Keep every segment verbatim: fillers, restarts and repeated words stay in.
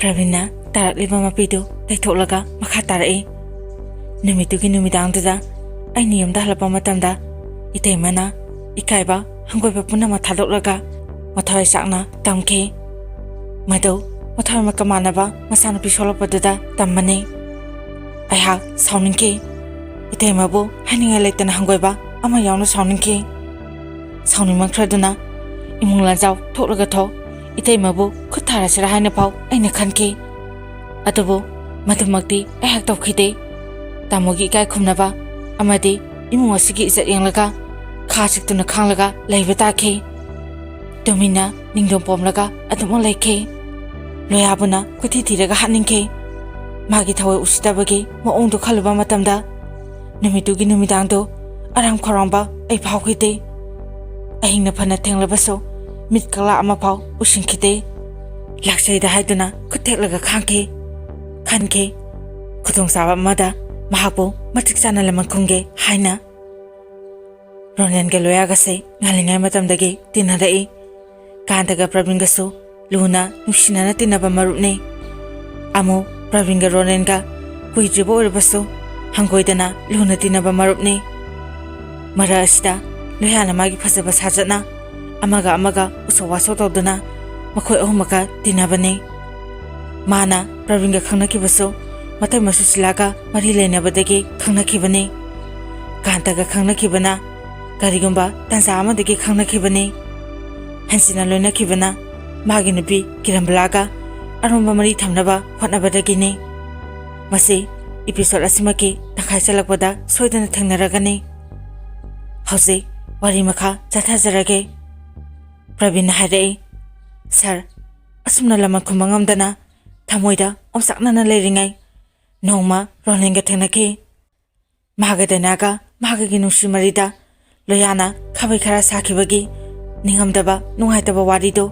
ꯄ꯭ꯔꯕꯤꯟꯅ ꯇꯥꯔꯛꯂꯤꯕ ꯃꯄꯤꯗꯨ ꯇꯩꯊꯣꯛꯂꯒ ꯃꯈꯥ ꯇꯥꯔꯛꯏ꯫ ꯅꯨꯃꯤꯠꯇꯨꯒꯤ ꯅꯨꯃꯤꯗꯥꯡꯗꯨꯗ ꯑꯩꯅ ꯌꯨꯝꯗ ꯍꯜꯂꯛꯄ ꯃꯇꯝꯗ ꯏꯇꯩꯃꯅ ꯏꯀꯥꯏꯕ ꯍꯪꯒꯣꯏꯕ ꯄꯨꯝꯅꯃꯛ ꯊꯥꯗꯣꯛꯂꯒ ꯃꯊ꯭ꯋꯥꯏ ꯆꯥꯛꯅ ꯇꯝꯈꯤ꯫ ꯃꯗꯨ ꯃꯊ꯭ꯋꯥꯏ ꯃꯀ ꯃꯥꯟꯅꯕ ꯃꯆꯥꯅꯨꯄꯤ ꯁꯣꯛꯂꯛꯄꯗꯨꯗ ꯇꯝꯕꯅꯤ꯫ ꯑꯩꯍꯥꯛ ꯁꯥꯎꯅꯤꯡꯈꯤ꯫ ꯏꯇꯩꯃꯕꯨ ꯍꯥꯏꯅꯤꯡꯉꯥꯏ ꯂꯩꯇꯅ ꯍꯪꯒꯣꯏꯕ ꯑꯃ ꯌꯥꯎꯅ ꯁꯥꯎꯅꯤꯡꯈꯤ꯫ ꯁꯥꯎꯅꯤꯡꯃꯟꯈ꯭ꯔꯗꯨꯅ ꯏꯃꯨꯡ ꯂꯥꯟꯖꯥꯎ ꯊꯣꯛꯂꯒ ꯊꯣꯛ ꯏꯇꯩꯃꯕꯨ ꯈꯨꯠ ꯊꯥꯔꯁꯤꯔꯥ ꯍꯥꯏꯅ ꯐꯥꯎ ꯑꯩꯅ ꯈꯟꯈꯤ꯫ ꯑꯗꯨꯕꯨ ꯃꯗꯨꯃꯛꯇꯤ ꯑꯩꯍꯥꯛ ꯇꯧꯈꯤꯗꯦ꯫ ꯇꯥꯃꯣꯒꯤ ꯏꯀꯥꯏ ꯈꯨꯝꯅꯕ ꯑꯃꯗꯤ ꯏꯃꯨꯡ ꯑꯁꯤꯒꯤ ꯏꯖꯠ ꯌꯦꯡꯂꯒ ꯈꯥ ꯆꯤꯛꯇꯨꯅ ꯈꯥꯡꯂꯒ ꯂꯩꯕ ꯇꯥꯈꯤ꯫ ꯇꯨꯃꯤꯟꯅ ꯅꯤꯡꯗꯣꯝ ꯄꯣꯝꯂꯒ ꯑꯗꯨꯃꯛ ꯂꯩꯈꯤ꯫ ꯂꯣꯌꯥꯕꯨꯅ ꯀꯣꯏꯊꯤ ꯊꯤꯔꯒ ꯍꯥꯠꯅꯤꯡꯈꯤ꯫ ꯃꯥꯒꯤ ꯊꯋꯥꯏ ꯎꯁꯤꯠꯇꯕꯒꯤ ꯃꯑꯣꯡꯗꯨ ꯈꯜꯂꯨꯕ ꯃꯇꯝꯗ ꯅꯨꯃꯤꯠꯇꯨꯒꯤ ꯅꯨꯃꯤꯗꯥꯡꯗꯨ ꯑꯔꯥꯝ ꯈꯧꯔꯥꯡꯕ ꯑꯩ ꯐꯥꯎꯈꯤꯗꯦ꯫ ꯑꯍꯤꯡꯅ ꯐꯅ ꯊꯦꯡꯂꯕꯁꯨ ꯃꯤꯠ ꯀꯛꯂꯥ ꯑꯃꯐꯥꯎ ꯎꯁꯤꯟꯈꯤꯗꯦ꯫ ꯂꯥꯛꯆꯩꯗ ꯍꯥꯏꯗꯨꯅ ꯈꯨꯠ ꯊꯦꯛꯂꯒ ꯈꯥꯡꯈꯤ꯫ ꯈꯟꯈꯤ, ꯈꯨꯗꯣꯡꯆꯥꯕ ꯑꯃꯗ ꯃꯍꯥꯛꯄꯨ ꯃꯇꯤꯛ ꯆꯥꯅ ꯂꯃꯟ ꯈꯨꯝꯒꯦ ꯍꯥꯏꯅ꯫ ꯔꯣꯅꯦꯟꯒ ꯂꯣꯌꯥꯒꯁꯦ ꯉꯜꯂꯤꯉꯩ ꯃꯇꯝꯗꯒꯤ ꯇꯤꯟꯅꯔꯛꯏ꯫ ꯀꯥꯟꯇꯒ ꯄ꯭ꯔꯕꯤꯟꯒꯁꯨ ꯂꯨꯅ ꯅꯨꯡꯁꯤꯅꯅ ꯇꯤꯟꯅꯕ ꯃꯔꯨꯞꯅꯤ꯫ ꯑꯃꯨꯛ ꯄ꯭ꯔꯕꯤꯟꯒ ꯔꯣꯅꯦꯟꯒ ꯀꯨꯏꯗ꯭ꯔꯤꯕ ꯑꯣꯏꯔꯕꯁꯨ ꯍꯪꯒꯣꯏꯗꯅ ꯂꯨꯅ ꯇꯤꯟꯅꯕ ꯃꯔꯨꯞꯅꯤ꯫ ꯃꯔꯛ ꯑꯁꯤꯗ ꯂꯣꯌꯥꯅ ꯃꯥꯒꯤ ꯐꯖꯕ ꯁꯥꯖꯠꯅ ꯑꯃꯒ ꯑꯃꯒ ꯎꯁꯣꯛ ꯋꯥꯁꯣꯛ ꯇꯧꯗꯨꯅ ꯃꯈꯣꯏ ꯑꯍꯨꯝꯃꯛꯀ ꯇꯤꯟꯅꯕꯅꯤ꯫ ꯃꯥꯅ ꯄ꯭ꯔꯕꯤꯟꯒ ꯈꯪꯅꯈꯤꯕꯁꯨ ꯃꯇꯩ ꯃꯁꯨ ꯁꯤꯂꯥꯒ ꯃꯔꯤ ꯂꯩꯅꯕꯗꯒꯤ ꯈꯪꯅꯈꯤꯕꯅꯤ꯫ ꯀꯥꯟꯇꯒ ꯈꯪꯅꯈꯤꯕꯅ ꯀꯔꯤꯒꯨꯝꯕ ꯇꯥꯟꯖꯥ ꯑꯃꯗꯒꯤ ꯈꯪꯅꯈꯤꯕꯅꯤ꯫ ꯍꯟꯖꯤꯟꯅ ꯂꯣꯏꯅꯈꯤꯕꯅ ꯃꯥꯒꯤ ꯅꯨꯄꯤ ꯀꯤꯔꯝꯕꯂꯥꯒ ꯑꯔꯣꯟꯕ ꯃꯔꯤ ꯊꯝꯅꯕ ꯍꯣꯠꯅꯕꯗꯒꯤꯅꯤ꯫ ꯃꯁꯤ episode ꯑꯁꯤꯃꯛꯀꯤ ꯇꯪꯈꯥꯏ ꯆꯜꯂꯛꯄꯗ ꯁꯣꯏꯗꯅ ꯊꯦꯡꯅꯔꯒꯅꯤ꯫ ꯍꯧꯖꯤꯛ ꯋꯥꯔꯤ ꯃꯈꯥ ꯆꯠꯊꯖꯔꯒꯦ꯫ ꯄ꯭ꯔꯕꯤꯟꯅ ꯍꯥꯏꯔꯛꯏ, "ꯁꯥꯔ, ꯑꯁꯨꯝꯅ ꯂꯃꯟ ꯈꯨꯝꯕ ꯉꯝꯗꯅ ꯊꯃꯣꯏꯗ ꯑꯣꯝꯆꯥꯛꯅꯅ ꯂꯩꯔꯤꯉꯩ ꯅꯣꯡꯃ ꯔꯣꯅꯦꯟꯒ ꯊꯦꯡꯅꯈꯤ꯫ ꯃꯍꯥꯛꯀ ꯗꯥꯏꯅꯥꯒ ꯃꯍꯥꯛꯀꯒꯤ ꯅꯨꯡꯁꯤ ꯃꯔꯤꯗ ꯂꯣꯌꯥꯅ ꯈꯥꯕꯩ ꯈꯔ ꯁꯥꯈꯤꯕꯒꯤ ꯅꯤꯡꯉꯝꯗꯕ ꯅꯨꯡꯉꯥꯏꯇꯕ ꯋꯥꯔꯤꯗꯨ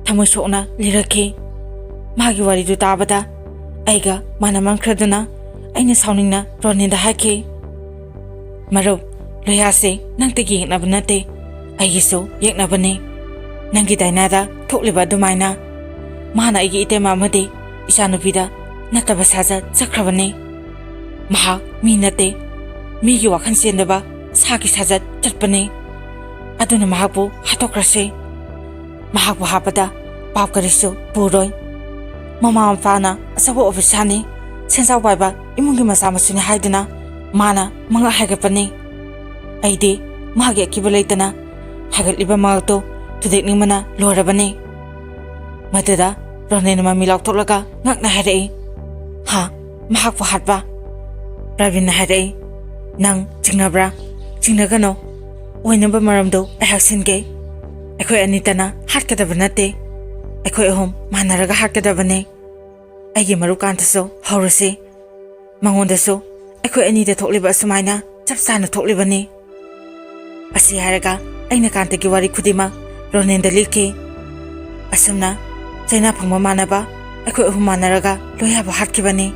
ꯊꯃꯣꯏ ꯁꯣꯛꯅ ꯂꯤꯔꯛꯈꯤ꯫ ꯃꯥꯒꯤ ꯋꯥꯔꯤꯗꯨ ꯇꯥꯕꯗ ꯑꯩꯒ ꯃꯥꯟꯅꯃꯟꯈ꯭ꯔꯗꯨꯅ ꯑꯩꯅ ꯁꯥꯎꯅꯤꯡꯅ ꯔꯣꯅꯦꯟꯗ ꯍꯥꯏꯈꯤ, 'ꯃꯔꯨꯞ, ꯂꯣꯌꯥꯁꯦ ꯅꯪꯇꯒꯤ ꯌꯦꯛꯅꯕ ꯅꯠꯇꯦ, ꯑꯩꯒꯤꯁꯨ ꯌꯦꯛꯅꯕꯅꯤ꯫ ꯅꯪꯒꯤ ꯗꯥꯏꯅꯥꯗ ꯊꯣꯛꯂꯤꯕ ꯑꯗꯨꯃꯥꯏꯅ ꯃꯥꯅ ꯑꯩꯒꯤ ꯏꯇꯩꯃ ꯑꯃꯗꯤ ꯏꯆꯥꯅꯨꯄꯤꯗ ꯅꯠꯇꯕ ꯁꯥꯖꯠ ꯆꯠꯈ꯭ꯔꯕꯅꯤ꯫ ꯃꯍꯥꯛ ꯃꯤ ꯅꯠꯇꯦ, ꯃꯤꯒꯤ ꯋꯥꯈꯜ ꯆꯦꯟꯗꯕ ꯁꯥꯒꯤ ꯁꯥꯖꯠ ꯆꯠꯄꯅꯤ꯫ ꯑꯗꯨꯅ ꯃꯍꯥꯛꯄꯨ ꯍꯥꯠꯇꯣꯛꯈ꯭ꯔꯁꯤ꯫ ꯃꯍꯥꯛꯄꯨ ꯍꯥꯠꯄꯗ ꯄꯥꯞ ꯀꯔꯤꯁꯨ ꯄꯨꯔꯣꯏ꯫ ꯃꯃꯥ ꯃꯄꯥꯅ ꯑꯆꯧꯕ ꯑꯣꯐꯤꯁꯥꯔꯅꯤ, ꯁꯦꯟꯖꯥꯎ ꯄꯥꯏꯕ ꯏꯃꯨꯡꯒꯤ ꯃꯆꯥ ꯃꯁꯨꯅꯤ ꯍꯥꯏꯗꯨꯅ ꯃꯥꯅ ꯃꯉꯛ ꯍꯥꯏꯒꯠꯄꯅꯤ꯫ ꯑꯩꯗꯤ ꯃꯍꯥꯛꯀꯤ ꯑꯀꯤꯕ ꯂꯩꯇꯅ ꯍꯥꯏꯒꯠꯂꯤꯕ ꯃꯉꯛꯇꯨ ꯊꯨꯗꯦꯛꯅꯤꯡꯕꯅ ꯂꯣꯏꯔꯕꯅꯤ꯫ ꯃꯗꯨꯗ ꯔꯣꯅꯦꯟ ꯃꯃꯤ ꯂꯥꯎꯊꯣꯛꯂꯒ ꯉꯛꯅ ꯍꯥꯏꯔꯛꯏ, "ꯍꯥ, ꯃꯍꯥꯛꯄꯨ ꯍꯥꯠꯄ?" ꯄ꯭ꯔꯕꯤꯟꯅ ꯍꯥꯏꯔꯛꯏ, "ꯅꯪ ꯆꯤꯡꯅꯕ꯭ꯔꯥ? ꯆꯤꯡꯅꯒꯅꯣ꯫ ꯑꯣꯏꯅꯕ ꯃꯔꯝꯗꯨ ꯑꯩꯍꯥꯛ ꯁꯤꯟꯒꯦ꯫ ꯑꯩꯈꯣꯏ ꯑꯅꯤꯇꯅ ꯍꯥꯠꯀꯗꯕ ꯅꯠꯇꯦ꯫ ꯑꯩꯈꯣꯏ ꯑꯍꯨꯝ ꯃꯥꯟꯅꯔꯒ ꯍꯥꯠꯀꯗꯕꯅꯤ꯫ ꯑꯩꯒꯤ ꯃꯔꯨꯞ ꯀꯥꯟꯇꯁꯨ ꯍꯧꯔꯁꯤ꯫ ꯃꯉꯣꯟꯗꯁꯨ ꯑꯩꯈꯣꯏ ꯑꯅꯤꯗ ꯊꯣꯛꯂꯤꯕ ꯑꯁꯨꯃꯥꯏꯅ ꯆꯞ ꯆꯥꯅ ꯊꯣꯛꯂꯤꯕꯅꯤ꯫" ꯑꯁꯤ ꯍꯥꯏꯔꯒ ꯑꯩꯅ ꯀꯥꯟꯇꯒꯤ ꯋꯥꯔꯤ ꯈꯨꯗꯤꯡꯃꯛ ꯔꯣꯅꯦꯟꯗ ꯂꯤꯈꯤ꯫ ꯑꯁꯨꯝꯅ ꯆꯩꯅꯥ ꯐꯪꯕ ꯃꯥꯟꯅꯕ ꯑꯩꯈꯣꯏ ꯑꯍꯨꯝ ꯃꯥꯟꯅꯔꯒ ꯂꯣꯌꯥꯕꯨ ꯍꯥꯠꯈꯤꯕꯅꯤ꯫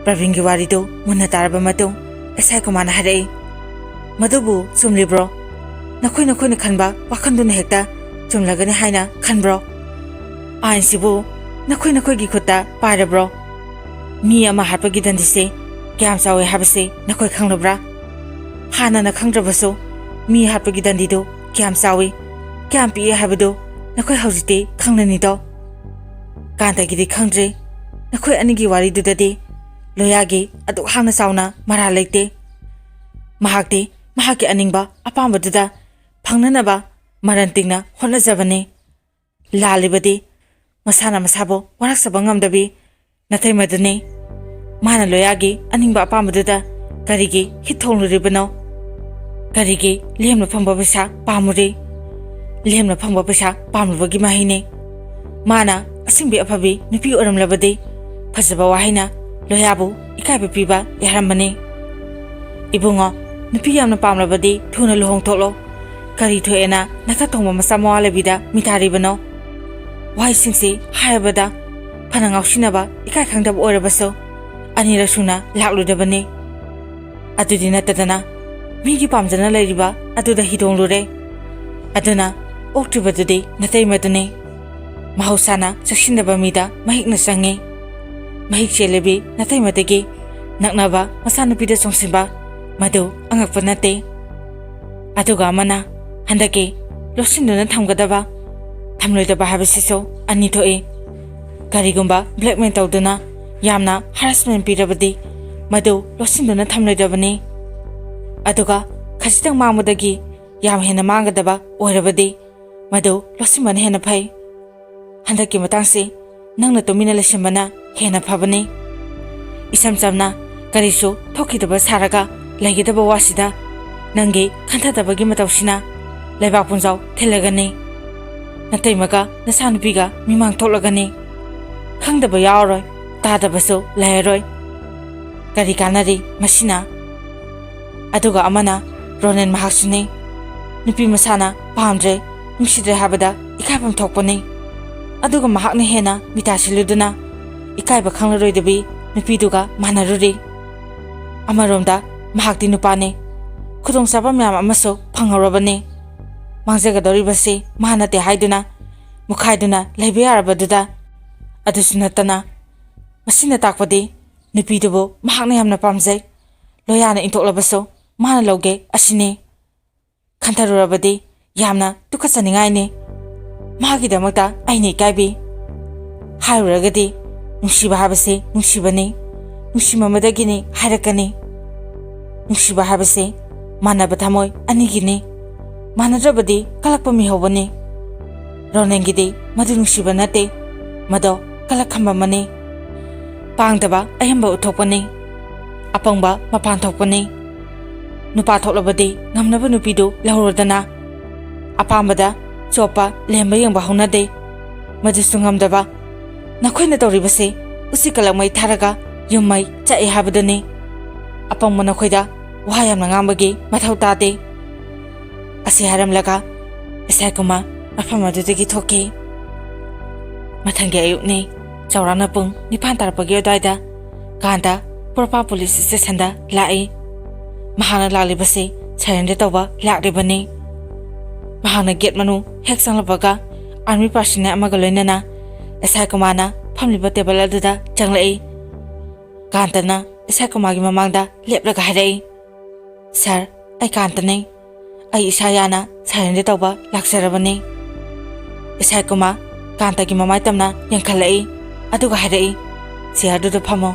ꯄ꯭ꯔꯕꯤꯟꯒꯤ ꯋꯥꯔꯤꯗꯨ ꯃꯨꯟꯅ ꯇꯥꯔꯕ ꯃꯇꯨꯡ ꯑꯦꯁ ꯑꯥꯏ ꯀꯨꯃꯥꯔꯅ ꯍꯥꯏꯔꯛꯏ, "ꯃꯗꯨꯕꯨ ꯆꯨꯝꯂꯤꯕ꯭ꯔꯣ? ꯅꯈꯣꯏ ꯅꯈꯣꯏꯅ ꯈꯟꯕ ꯋꯥꯈꯜꯗꯨꯅ ꯍꯦꯛꯇ ꯆꯨꯝꯂꯒꯅꯤ ꯍꯥꯏꯅ ꯈꯟꯕ꯭ꯔꯣ? ꯑꯥꯏꯟꯁꯤꯕꯨ ꯅꯈꯣꯏ ꯅꯈꯣꯏꯒꯤ ꯈꯨꯠꯇ ꯄꯥꯏꯔꯕ꯭ꯔꯣ? ꯃꯤ ꯑꯃ ꯍꯥꯠꯄꯒꯤ ꯗꯟꯗꯤꯁꯦ ꯀꯌꯥꯝ ꯆꯥꯎꯏ ꯍꯥꯏꯕꯁꯦ ꯅꯈꯣꯏ ꯈꯪꯂꯕ꯭ꯔꯥ? ꯍꯥꯟꯅꯅ ꯈꯪꯗ꯭ꯔꯕꯁꯨ ꯃꯤ ꯍꯥꯠꯄꯒꯤ ꯗꯟꯗꯤꯗꯨ ꯀꯌꯥꯝ ꯆꯥꯎꯏ, ꯀꯌꯥꯝ ꯄꯤꯛꯏ ꯍꯥꯏꯕꯗꯨ ꯅꯈꯣꯏ ꯍꯧꯖꯤꯛꯇꯤ ꯈꯪꯂꯅꯤꯗꯣ꯫ ꯀꯥꯟꯇꯒꯤꯗꯤ ꯈꯪꯗ꯭ꯔꯤ꯫ ꯅꯈꯣꯏ ꯑꯅꯤꯒꯤ ꯋꯥꯔꯤꯗꯨꯗꯗꯤ ꯂꯣꯌꯥꯒꯤ ꯑꯗꯨꯛ ꯍꯥꯛꯅ ꯆꯥꯎꯅ ꯃꯔꯥꯜ ꯂꯩꯇꯦ꯫ ꯃꯍꯥꯛꯇꯤ ꯃꯍꯥꯛꯀꯤ ꯑꯅꯤꯡꯕ ꯑꯄꯥꯝꯕꯗꯨꯗ ꯐꯪꯅꯅꯕ ꯃꯔꯟ ꯇꯤꯡꯅ ꯍꯣꯠꯅꯖꯕꯅꯤ꯫ ꯂꯥꯜꯂꯤꯕꯗꯤ ꯃꯁꯥꯅ ꯃꯁꯥꯕꯨ ꯋꯥꯔꯛꯆꯕ ꯉꯝꯗꯕꯤ ꯅꯥꯇꯩꯃꯗꯨꯅꯤ꯫ ꯃꯥꯅ ꯂꯣꯌꯥꯒꯤ ꯑꯅꯤꯡꯕ ꯑꯄꯥꯝꯕꯗꯨꯗ ꯀꯔꯤꯒꯤ ꯍꯤꯠ ꯊꯣꯡꯂꯨꯔꯤꯕꯅꯣ? ꯀꯔꯤꯒꯤ ꯂꯦꯝꯅ ꯐꯪꯕ ꯄꯩꯁꯥ ꯄꯥꯝꯃꯨꯔꯤ? ꯂꯦꯝꯅ ꯐꯪꯕ ꯄꯩꯁꯥ ꯄꯥꯝꯂꯨꯕꯒꯤ ꯃꯍꯩꯅꯤ꯫ ꯃꯥꯅ ꯑꯁꯦꯡꯕꯤ ꯑꯐꯕꯤ ꯅꯨꯄꯤ ꯑꯣꯏꯔꯝꯂꯕꯗꯤ ꯐꯖꯕ ꯋꯥꯍꯩꯅ ꯂꯣꯌꯥꯕꯨ ꯏꯀꯥꯏꯕ ꯄꯤꯕ ꯌꯥꯔꯝꯕꯅꯤ꯫ ꯏꯕꯨꯡꯉꯣ, ꯅꯨꯄꯤ ꯌꯥꯝꯅ ꯄꯥꯝꯂꯕꯗꯤ ꯊꯨꯅ ꯂꯨꯍꯣꯡꯊꯣꯛꯂꯣ꯫ ꯀꯔꯤ ꯊꯣꯛꯑꯦꯅ ꯅꯊꯛ ꯊꯣꯡꯕ ꯃꯆꯥ ꯃꯋꯥ ꯂꯩꯕꯤꯗ ꯃꯤꯇꯥꯔꯤꯕꯅꯣ? ꯋꯥꯍꯩꯁꯤꯡꯁꯤ ꯍꯥꯏꯔꯕꯗ ꯐꯅ ꯉꯥꯎꯁꯤꯟꯅꯕ ꯏꯀꯥꯏ ꯈꯪꯗꯕ ꯑꯣꯏꯔꯕꯁꯨ ꯑꯅꯤꯔꯛ ꯁꯨꯅ ꯂꯥꯛꯂꯣꯏꯗꯕꯅꯤ꯫ ꯑꯗꯨꯗꯤ ꯅꯠꯇꯗꯅ ꯃꯤꯒꯤ ꯄꯥꯝꯖꯅ ꯂꯩꯔꯤꯕ ꯑꯗꯨꯗ ꯍꯤꯗꯣꯡꯂꯨꯔꯦ꯫ ꯑꯗꯨꯅ ꯑꯣꯛꯇ꯭ꯔꯤꯕꯗꯨꯗꯤ ꯅꯇꯩꯃꯗꯨꯅꯤ꯫ ꯃꯍꯧꯁꯥꯅ ꯆꯦꯛꯁꯤꯟꯗꯕ ꯃꯤꯗ ꯃꯍꯤꯛꯅ ꯆꯪꯉꯤ꯫ ꯃꯍꯤꯛ ꯆꯦꯜꯂꯕꯤ ꯅꯥꯇꯩꯃꯗꯒꯤ ꯅꯛꯅꯕ ꯃꯆꯥꯅꯨꯄꯤꯗ ꯆꯣꯡꯁꯤꯟꯕ, ꯃꯗꯨ ꯑꯉꯛꯄ ꯅꯠꯇꯦ꯫ ꯑꯗꯨꯒ ꯑꯃꯅ ꯍꯟꯗꯛꯀꯤ ꯂꯣꯠꯁꯤꯟꯗꯨꯅ ꯊꯝꯒꯗꯕ, ꯊꯝꯂꯣꯏꯗꯕ ꯍꯥꯏꯕꯁꯤꯁꯨ ꯑꯅꯤ ꯊꯣꯛꯏ꯫ ꯀꯔꯤꯒꯨꯝꯕ blackmail ꯇꯧꯗꯨꯅ ꯌꯥꯝꯅ harassment ꯄꯤꯔꯕꯗꯤ, ꯃꯗꯨ ꯂꯣꯠꯁꯤꯟꯗꯨꯅ ꯊꯝꯂꯣꯏꯗꯕꯅꯤ꯫ ꯑꯗꯨꯒ ꯈꯖꯤꯛꯇꯪ ꯃꯥꯡꯕꯗꯒꯤ ꯌꯥꯝ ꯍꯦꯟꯅ ꯃꯥꯡꯒꯗꯕ ꯑꯣꯏꯔꯕꯗꯤ, ꯃꯗꯨ ꯂꯣꯠꯁꯤꯟꯕꯅ ꯍꯦꯟꯅ ꯐꯩ꯫ ꯍꯟꯗꯛꯀꯤ ꯃꯇꯥꯡꯁꯤ ꯅꯪꯅ ꯇꯨꯃꯤꯟꯅ ꯂꯩꯁꯤꯟꯕꯅ ꯍꯦꯟꯅ ꯐꯕꯅꯤ꯫ ꯏꯁꯝ ꯆꯝꯅ ꯀꯔꯤꯁꯨ ꯊꯣꯛꯈꯤꯗꯕ ꯁꯥꯔꯒ ꯂꯩꯒꯗꯕ ꯋꯥꯁꯤꯗ, ꯅꯪꯒꯤ ꯈꯟꯊꯗꯕꯒꯤ ꯃꯇꯧꯁꯤꯅ ꯂꯩꯕꯥꯛ ꯄꯨꯝꯖꯥꯎ ꯊꯤꯜꯂꯒꯅꯤ꯫ ꯅꯇꯩꯃꯒ ꯅꯆꯥꯅꯨꯄꯤꯒ ꯃꯤꯃꯥꯡ ꯊꯣꯛꯂꯒꯅꯤ꯫ ꯈꯪꯗꯕ ꯌꯥꯎꯔꯣꯏ, ꯇꯥꯗꯕꯁꯨ ꯂꯩꯔꯔꯣꯏ꯫ ꯀꯔꯤ ꯀꯥꯟꯅꯔꯤ ꯃꯁꯤꯅ? ꯑꯗꯨꯒ ꯑꯃꯅ, ꯔꯣꯅꯦꯟ ꯃꯍꯥꯛꯁꯨꯅꯤ꯫ ꯅꯨꯄꯤ ꯃꯁꯥꯅ ꯄꯥꯝꯗ꯭ꯔꯦ, ꯅꯨꯡꯁꯤꯗ꯭ꯔꯦ ꯍꯥꯏꯕꯗ ꯏꯀꯥꯏꯐꯝ ꯊꯣꯛꯄꯅꯤ꯫ ꯑꯗꯨꯒ ꯃꯍꯥꯛꯅ ꯍꯦꯟꯅ ꯃꯤꯇꯥ ꯁꯤꯜꯂꯨꯗꯨꯅ ꯏꯀꯥꯏꯕ ꯈꯪꯂꯔꯣꯏꯗꯕꯤ ꯅꯨꯄꯤꯗꯨꯒ ꯃꯥꯟꯅꯔꯨꯔꯤ꯫ ꯑꯃꯔꯣꯝꯗ ꯃꯍꯥꯛꯇꯤ ꯅꯨꯄꯥꯅꯤ, ꯈꯨꯗꯣꯡꯆꯥꯕ ꯃꯌꯥꯝ ꯑꯃꯁꯨ ꯐꯪꯍꯧꯔꯕꯅꯤ꯫ ꯃꯥꯡꯖꯒꯗꯧꯔꯤꯕꯁꯤ ꯃꯥ ꯅꯠꯇꯦ ꯍꯥꯏꯗꯨꯅ ꯃꯨꯈꯥꯏꯗꯨꯅ ꯂꯩꯕ ꯌꯥꯔꯕꯗꯨꯗ꯫ ꯑꯗꯨꯁꯨ ꯅꯠꯇꯅ, ꯃꯁꯤꯅ ꯇꯥꯛꯄꯗꯤ ꯅꯨꯄꯤꯗꯨꯕꯨ ꯃꯍꯥꯛꯅ ꯌꯥꯝꯅ ꯄꯥꯝꯖꯩ, ꯂꯣꯌꯥꯅ ꯏꯟꯊꯣꯛꯂꯕꯁꯨ ꯃꯥꯅ ꯂꯧꯒꯦ ꯑꯁꯤꯅꯤ꯫ ꯈꯟꯊꯔꯨꯔꯕꯗꯤ ꯌꯥꯝꯅ ꯇꯨꯀꯠꯆꯅꯤꯡꯉꯥꯏꯅꯤ꯫ ꯃꯥꯒꯤꯗꯃꯛꯇ ꯑꯩꯅ ꯏꯀꯥꯏꯕꯤ꯫ ꯍꯥꯏꯔꯨꯔꯒꯗꯤ ꯅꯨꯡꯁꯤꯕ ꯍꯥꯏꯕꯁꯤ ꯅꯨꯡꯁꯤꯕꯅꯤ, ꯅꯨꯡꯁꯤꯃꯟꯕꯗꯒꯤꯅꯤ ꯍꯥꯏꯔꯛꯀꯅꯤ꯫ ꯅꯨꯡꯁꯤꯕ ꯍꯥꯏꯕꯁꯤ ꯃꯥꯟꯅꯕ ꯊꯃꯣꯏ ꯑꯅꯤꯒꯤꯅꯤ꯫ ꯃꯥꯟꯅꯗ꯭ꯔꯕꯗꯤ ꯀꯂꯛꯄ ꯃꯤꯍꯧꯕꯅꯤ꯫ ꯔꯣꯅꯦꯟꯒꯤꯗꯤ ꯃꯗꯨ ꯅꯨꯡꯁꯤꯕ ꯅꯠꯇꯦ, ꯃꯗꯣ ꯀꯂꯛ ꯈꯝꯕ ꯑꯃꯅꯤ꯫ ꯄꯥꯡꯗꯕ ꯑꯍꯦꯟꯕ ꯎꯠꯊꯣꯛꯄꯅꯤ꯫ ꯑꯄꯪꯕ ꯃꯄꯥꯟ ꯊꯣꯛꯄꯅꯤ꯫ ꯅꯨꯄꯥ ꯊꯣꯛꯂꯕꯗꯤ ꯉꯝꯅꯕ ꯅꯨꯄꯤꯗꯨ ꯂꯧꯔꯣꯗꯅ꯫ ꯑꯄꯥꯝꯕꯗ ꯆꯣꯞꯄ ꯂꯦꯝꯕ ꯌꯦꯡꯕ ꯍꯧꯅꯗꯦ꯫ ꯃꯗꯨꯁꯨ ꯉꯝꯗꯕ꯫ ꯅꯈꯣꯏꯅ ꯇꯧꯔꯤꯕꯁꯤ ꯎꯆꯤ ꯀꯂꯛ ꯃꯩ ꯊꯥꯔꯒ ꯌꯨꯝ ꯃꯩ ꯆꯥꯛꯏ ꯍꯥꯏꯕꯗꯨꯅꯤ꯫ ꯑꯄꯪꯕ ꯅꯈꯣꯏꯗ ꯋꯥ ꯌꯥꯝꯅ ꯉꯥꯡꯕꯒꯤ ꯃꯊꯧ ꯇꯥꯗꯦ꯫ ꯑꯁꯤ ꯍꯥꯏꯔꯝꯂꯒ ꯏꯁꯥꯏ ꯀꯨꯃꯥꯔ ꯃꯐꯝ ꯑꯗꯨꯗꯒꯤ ꯊꯣꯛꯈꯤ꯫ ꯃꯊꯪꯒꯤ ꯑꯌꯨꯛꯅꯤ, ꯆꯥꯎꯔꯥꯛꯅ ꯄꯨꯡ ꯅꯤꯄꯥꯟ ꯇꯥꯔꯛꯄꯒꯤ ꯑꯗꯨꯋꯥꯏꯗ ꯀꯥꯟꯇ ꯄꯣꯔꯣꯝꯄꯥꯠ ꯄꯨꯂꯤꯁ ꯁ꯭ꯇꯦꯁꯟꯗ ꯂꯥꯛꯏ꯫ ꯃꯍꯥꯛꯅ ꯂꯥꯛꯂꯤꯕꯁꯤ surrender ꯇꯧꯕ ꯂꯥꯛꯂꯤꯕꯅꯤ꯫ ꯃꯍꯥꯛꯅ ꯒꯦꯠ ꯃꯅꯨꯡ ꯍꯦꯛ ꯆꯪꯂꯛꯄꯒ ꯑꯥꯔꯃꯤ ꯄꯥꯔꯁꯅꯦꯜ ꯑꯃꯒ ꯂꯣꯏꯅꯅ ꯑꯦꯁꯥꯏ ꯀꯨꯃꯥꯔꯅ ꯐꯝꯂꯤꯕ ꯇꯦꯕꯜ ꯑꯗꯨꯗ ꯆꯪꯂꯛꯏ꯫ ꯀꯥꯟꯇꯅ ꯑꯦꯁꯥꯏ ꯀꯨꯃꯥꯔꯒꯤ ꯃꯃꯥꯡꯗ ꯂꯦꯞꯂꯒ ꯍꯥꯏꯔꯛꯏ, "ꯁꯥꯔ, ꯑꯩ ꯀꯥꯟꯇꯅꯤ꯫ ꯑꯩ ꯏꯁꯥ ꯌꯥꯅ ꯁꯔꯦꯟꯗꯔ ꯇꯧꯕ ꯂꯥꯛꯆꯔꯕꯅꯤ꯫" ꯑꯦꯁꯥꯏ ꯀꯨꯃꯥꯔ ꯀꯥꯟꯇꯒꯤ ꯃꯃꯥꯏ ꯇꯝꯅ ꯌꯦꯡꯈꯠꯂꯛꯏ, ꯑꯗꯨꯒ ꯍꯥꯏꯔꯛꯏ, "ꯆꯤꯌꯔꯗꯨꯗ ꯐꯝꯃꯣ꯫"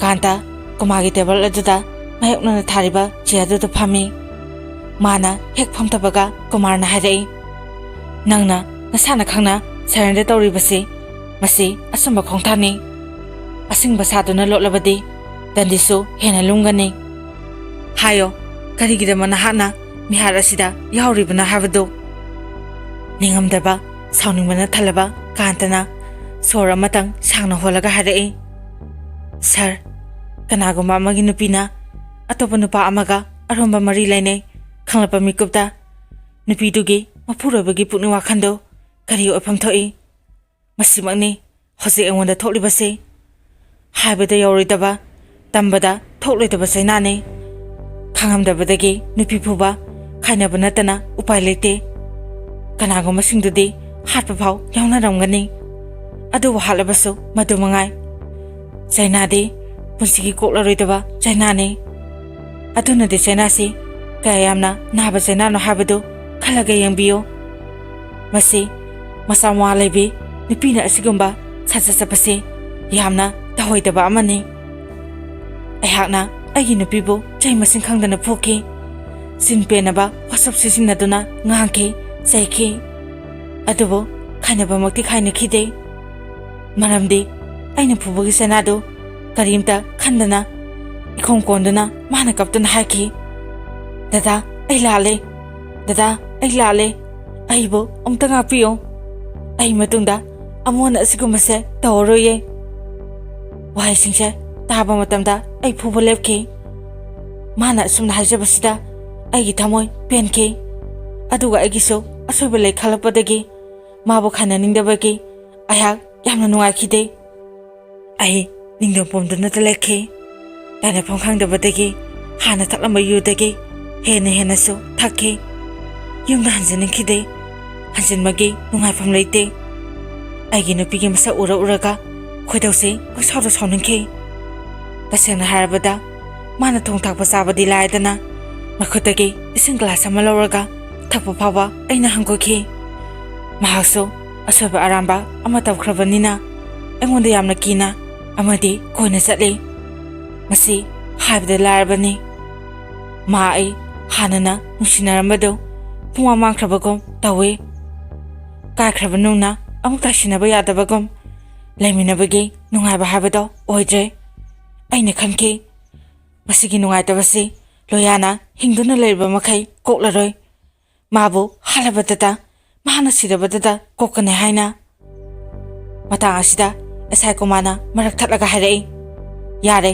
ꯀꯥꯟꯇ ꯀꯨꯃꯥꯔꯒꯤ ꯇꯦꯕꯜ ꯑꯗꯨꯗ ꯃꯥꯌꯣꯛꯅꯅ ꯊꯥꯔꯤꯕ ꯆꯤꯌꯔꯗꯨꯗ ꯐꯝꯃꯤ꯫ ꯃꯥꯅ ꯍꯦꯛ ꯐꯝꯊꯕꯒ ꯀꯨꯃꯥꯔꯅ ꯍꯥꯏꯔꯛꯏ, "ꯅꯪꯅ ꯅꯁꯥꯅ ꯈꯪꯅ ꯁꯔꯦꯟꯗꯔ ꯇꯧꯔꯤꯕꯁꯤ, ꯃꯁꯤ ꯑꯆꯨꯝꯕ ꯈꯣꯡꯊꯥꯡꯅꯤ꯫ ꯑꯁꯤꯡꯕ ꯁꯥꯗꯨꯅ ꯂꯣꯠꯂꯕꯗꯤ ꯗꯟꯗꯤꯁꯨ ꯍꯦꯟꯅ ꯂꯨꯝꯒꯅꯤ꯫ ꯍꯥꯏꯌꯣ, ꯀꯔꯤꯒꯤꯗꯃꯛ ꯅꯍꯥꯛꯅ ꯃꯤꯍꯥꯠ ꯑꯁꯤꯗ ꯌꯥꯎꯔꯤꯕꯅꯣ ꯍꯥꯏꯕꯗꯨ?" ꯅꯤꯡꯉꯝꯗꯕ, ꯁꯥꯎꯅꯤꯡꯕꯅ ꯊꯜꯂꯕ ꯀꯥꯟꯇꯅ ꯁꯣꯔ ꯑꯃꯇꯪ ꯁꯥꯡꯅ ꯍꯣꯜꯂꯒ ꯍꯥꯏꯔꯛꯏ, "ꯁꯥꯔ, ꯀꯅꯥꯒꯨꯝꯕ ꯑꯃꯒꯤ ꯅꯨꯄꯤꯅ ꯑꯇꯣꯞꯄ ꯅꯨꯄꯥ ꯑꯃꯒ ꯑꯔꯣꯟꯕ ꯃꯔꯤ ꯂꯩꯅꯩ ꯈꯪꯂꯛꯄ ꯃꯤꯀꯨꯞꯇ ꯅꯨꯄꯤꯗꯨꯒꯤ ꯃꯄꯨꯔꯣꯏꯕꯒꯤ ꯄꯨꯛꯅꯤꯡ ꯋꯥꯈꯜꯗꯨ ꯀꯔꯤ ꯑꯣꯏꯐꯝ ꯊꯣꯛꯏ? ꯃꯁꯤꯃꯛꯅꯤ ꯍꯧꯖꯤꯛ ꯑꯩꯉꯣꯟꯗ ꯊꯣꯛꯂꯤꯕꯁꯤ꯫ ꯍꯥꯏꯕꯗ ꯌꯧꯔꯣꯏꯗꯕ, ꯇꯝꯕꯗ ꯊꯣꯛꯂꯣꯏꯗꯕ ꯆꯩꯅꯥꯅꯤ꯫ ꯈꯪꯉꯝꯗꯕꯗꯒꯤ ꯅꯨꯄꯤ ꯐꯨꯕ, ꯈꯥꯏꯅꯕ ꯅꯠꯇꯅ ꯎꯄꯥꯏ ꯂꯩꯇꯦ꯫ ꯀꯅꯥꯒꯨꯝꯕꯁꯤꯡꯗꯨꯗꯤ ꯍꯥꯠꯄ ꯐꯥꯎ ꯌꯥꯎꯅꯔꯝꯒꯅꯤ꯫ ꯑꯗꯨꯕꯨ ꯍꯥꯠꯂꯕꯁꯨ ꯃꯗꯨ ꯃꯉꯥꯏ꯫ ꯆꯩꯅꯥꯗꯤ ꯄꯨꯟꯁꯤꯒꯤ ꯀꯣꯛꯂꯔꯣꯏꯗꯕ ꯆꯩꯅꯥꯅꯤ꯫ ꯑꯗꯨꯅꯗꯤ ꯆꯩꯅꯥꯁꯤ ꯀꯌꯥ ꯌꯥꯝꯅ ꯅꯥꯕ ꯆꯩꯅꯥꯅꯣ ꯍꯥꯏꯕꯗꯨ ꯈꯜꯂꯒ ꯌꯦꯡꯕꯤꯌꯨ꯫ ꯃꯁꯤ ꯃꯆꯥ ꯃꯋꯥ ꯂꯩꯕꯤ ꯅꯨꯄꯤꯅ ꯑꯁꯤꯒꯨꯝꯕ ꯁꯥꯖꯠ ꯆꯠꯄꯁꯤ ꯌꯥꯝꯅ ꯇꯧꯍꯩꯗꯕ ꯑꯃꯅꯤ꯫ ꯑꯩꯍꯥꯛꯅ ꯑꯩꯒꯤ ꯅꯨꯄꯤꯕꯨ ꯆꯩ ꯃꯁꯤꯡ ꯈꯪꯗꯅ ꯐꯨꯈꯤ꯫ ꯆꯤꯟ ꯄꯦꯟꯅꯕ ꯋꯥꯆꯞ ꯁꯤꯖꯤꯟꯅꯗꯨꯅ ꯉꯥꯡꯈꯤ, ꯆꯩꯈꯤ꯫ ꯑꯗꯨꯕꯨ ꯈꯥꯏꯅꯕꯃꯛꯇꯤ ꯈꯥꯏꯅꯈꯤꯗꯦ꯫ ꯃꯔꯝꯗꯤ ꯑꯩꯅ ꯐꯨꯕꯒꯤ ꯆꯩꯅꯥꯗꯨ ꯀꯔꯤꯝꯇ ꯈꯟꯗꯅ ꯏꯈꯣꯡ ꯀꯣꯟꯗꯨꯅ ꯃꯥꯅ ꯀꯞꯇꯨꯅ ꯍꯥꯏꯈꯤ, "ꯗꯗꯥ, ꯑꯩ ꯂꯥꯜꯂꯦ꯫ ꯗꯗꯥ, ꯑꯩ ꯂꯥꯜꯂꯦ꯫ ꯑꯩꯕꯨ ꯑꯃꯨꯛꯇ ꯉꯥꯛꯄꯤꯌꯨ꯫ ꯑꯩ ꯃꯇꯨꯡꯗ ꯑꯃꯨꯛ ꯍꯟꯅ ꯑꯁꯤꯒꯨꯝꯕꯁꯦ ꯇꯧꯔꯔꯣꯏꯌꯦ꯫" ꯋꯥꯍꯩꯁꯤꯡꯁꯦ ꯇꯥꯕ ꯃꯇꯝꯗ ꯑꯩ ꯐꯨꯕ ꯂꯦꯞꯈꯤ꯫ ꯃꯥꯅ ꯑꯁꯨꯝꯅ ꯍꯥꯏꯖꯕꯁꯤꯗ ꯑꯩꯒꯤ ꯊꯃꯣꯏ ꯄꯦꯟꯈꯤ꯫ ꯑꯗꯨꯒ ꯑꯩꯒꯤꯁꯨ ꯑꯁꯣꯏꯕ ꯂꯩ ꯈꯜꯂꯛꯄꯗꯒꯤ ꯃꯥꯕꯨ ꯈꯟꯅꯅꯤꯡꯗꯕꯒꯤ ꯑꯩꯍꯥꯛ ꯌꯥꯝꯅ ꯅꯨꯡꯉꯥꯏꯈꯤꯗꯦ꯫ ꯑꯩ ꯅꯤꯡꯗꯣꯡ ꯄꯣꯝꯗꯨꯅꯇ ꯂꯩꯈꯤ꯫ ꯇꯥꯏꯅꯐꯝ ꯈꯪꯗꯕꯗꯒꯤ ꯍꯥꯟꯅ ꯊꯛꯂꯝꯕ ꯌꯨꯗꯒꯤ ꯍꯦꯟꯅ ꯍꯦꯟꯅꯁꯨ ꯊꯛꯈꯤ꯫ ꯌꯨꯝꯗ ꯍꯟꯖꯅꯤꯡꯈꯤꯗꯦ꯫ ꯍꯟꯖꯤꯟꯕꯒꯤ ꯅꯨꯡꯉꯥꯏꯐꯝ ꯂꯩꯇꯦ꯫ ꯑꯩꯒꯤ ꯅꯨꯄꯤꯒꯤ ꯃꯁꯛ ꯎꯔ ꯎꯔꯒ ꯈꯣꯏꯗꯧꯁꯦ ꯄꯪꯁꯥꯎꯗ ꯁꯥꯎꯅꯤꯡꯈꯤ꯫ ꯇꯁꯦꯡꯅ ꯍꯥꯏꯔꯕꯗ, ꯃꯥꯅ ꯊꯣꯡ ꯊꯥꯛꯄ ꯆꯥꯕꯗꯤ ꯂꯥꯏꯗꯅ, ꯃꯈꯨꯠꯇꯒꯤ ꯏꯁꯤꯡ ꯒ꯭ꯂꯥꯁ ꯑꯃ ꯂꯧꯔꯒ ꯊꯛꯄ ꯐꯥꯎꯕ ꯑꯩꯅ ꯍꯪꯒꯣꯏꯈꯤ꯫ ꯃꯍꯥꯛꯁꯨ ꯑꯁꯣꯏꯕ ꯑꯔꯥꯟꯕ ꯑꯃ ꯇꯧꯈ꯭ꯔꯕꯅꯤꯅ ꯑꯩꯉꯣꯟꯗ ꯌꯥꯝꯅ ꯀꯤꯅ ꯑꯃꯗꯤ ꯀꯣꯏꯅ ꯆꯠꯂꯤ꯫ ꯃꯁꯤ ꯍꯥꯏꯕꯗ ꯂꯥꯏꯔꯕꯅꯤ꯫ ꯃꯥ ꯑꯩ ꯍꯥꯟꯅꯅ ꯅꯨꯡꯁꯤꯅꯔꯝꯕꯗꯨ ꯄꯨꯡꯃꯥꯡ ꯃꯥꯡꯈ꯭ꯔꯕꯒꯨꯝ ꯇꯧꯏ꯫ ꯀꯥꯏꯈ꯭ꯔꯕ ꯅꯨꯡꯅ ꯑꯃꯨꯛ ꯇꯥꯏꯁꯤꯟꯅꯕ ꯌꯥꯗꯕꯒꯨꯝ, ꯂꯩꯃꯤꯟꯅꯕꯒꯤ ꯅꯨꯡꯉꯥꯏꯕ ꯍꯥꯏꯕꯗꯣ ꯑꯣꯏꯗ꯭ꯔꯦ꯫ ꯑꯩꯅ ꯈꯟꯈꯤ, ꯃꯁꯤꯒꯤ ꯅꯨꯡꯉꯥꯏꯇꯕꯁꯤ ꯂꯣꯌꯥꯅ ꯍꯤꯡꯗꯨꯅ ꯂꯩꯔꯤꯕ ꯃꯈꯩ ꯀꯣꯛꯂꯔꯣꯏ꯫ ꯃꯥꯕꯨ ꯍꯥꯠꯂꯕꯗꯇ, ꯃꯍꯥꯛꯅ ꯁꯤꯔꯕꯗꯇ ꯀꯣꯛꯀꯅꯤ ꯍꯥꯏꯅ꯫ ꯃꯇꯥꯡ ꯑꯁꯤꯗ ꯑꯦꯁ ꯑꯥꯏ ꯀꯨꯃꯥꯔꯅ ꯃꯔꯛ ꯊꯠꯂꯒ ꯍꯥꯏꯔꯛꯏ, "ꯌꯥꯔꯦ,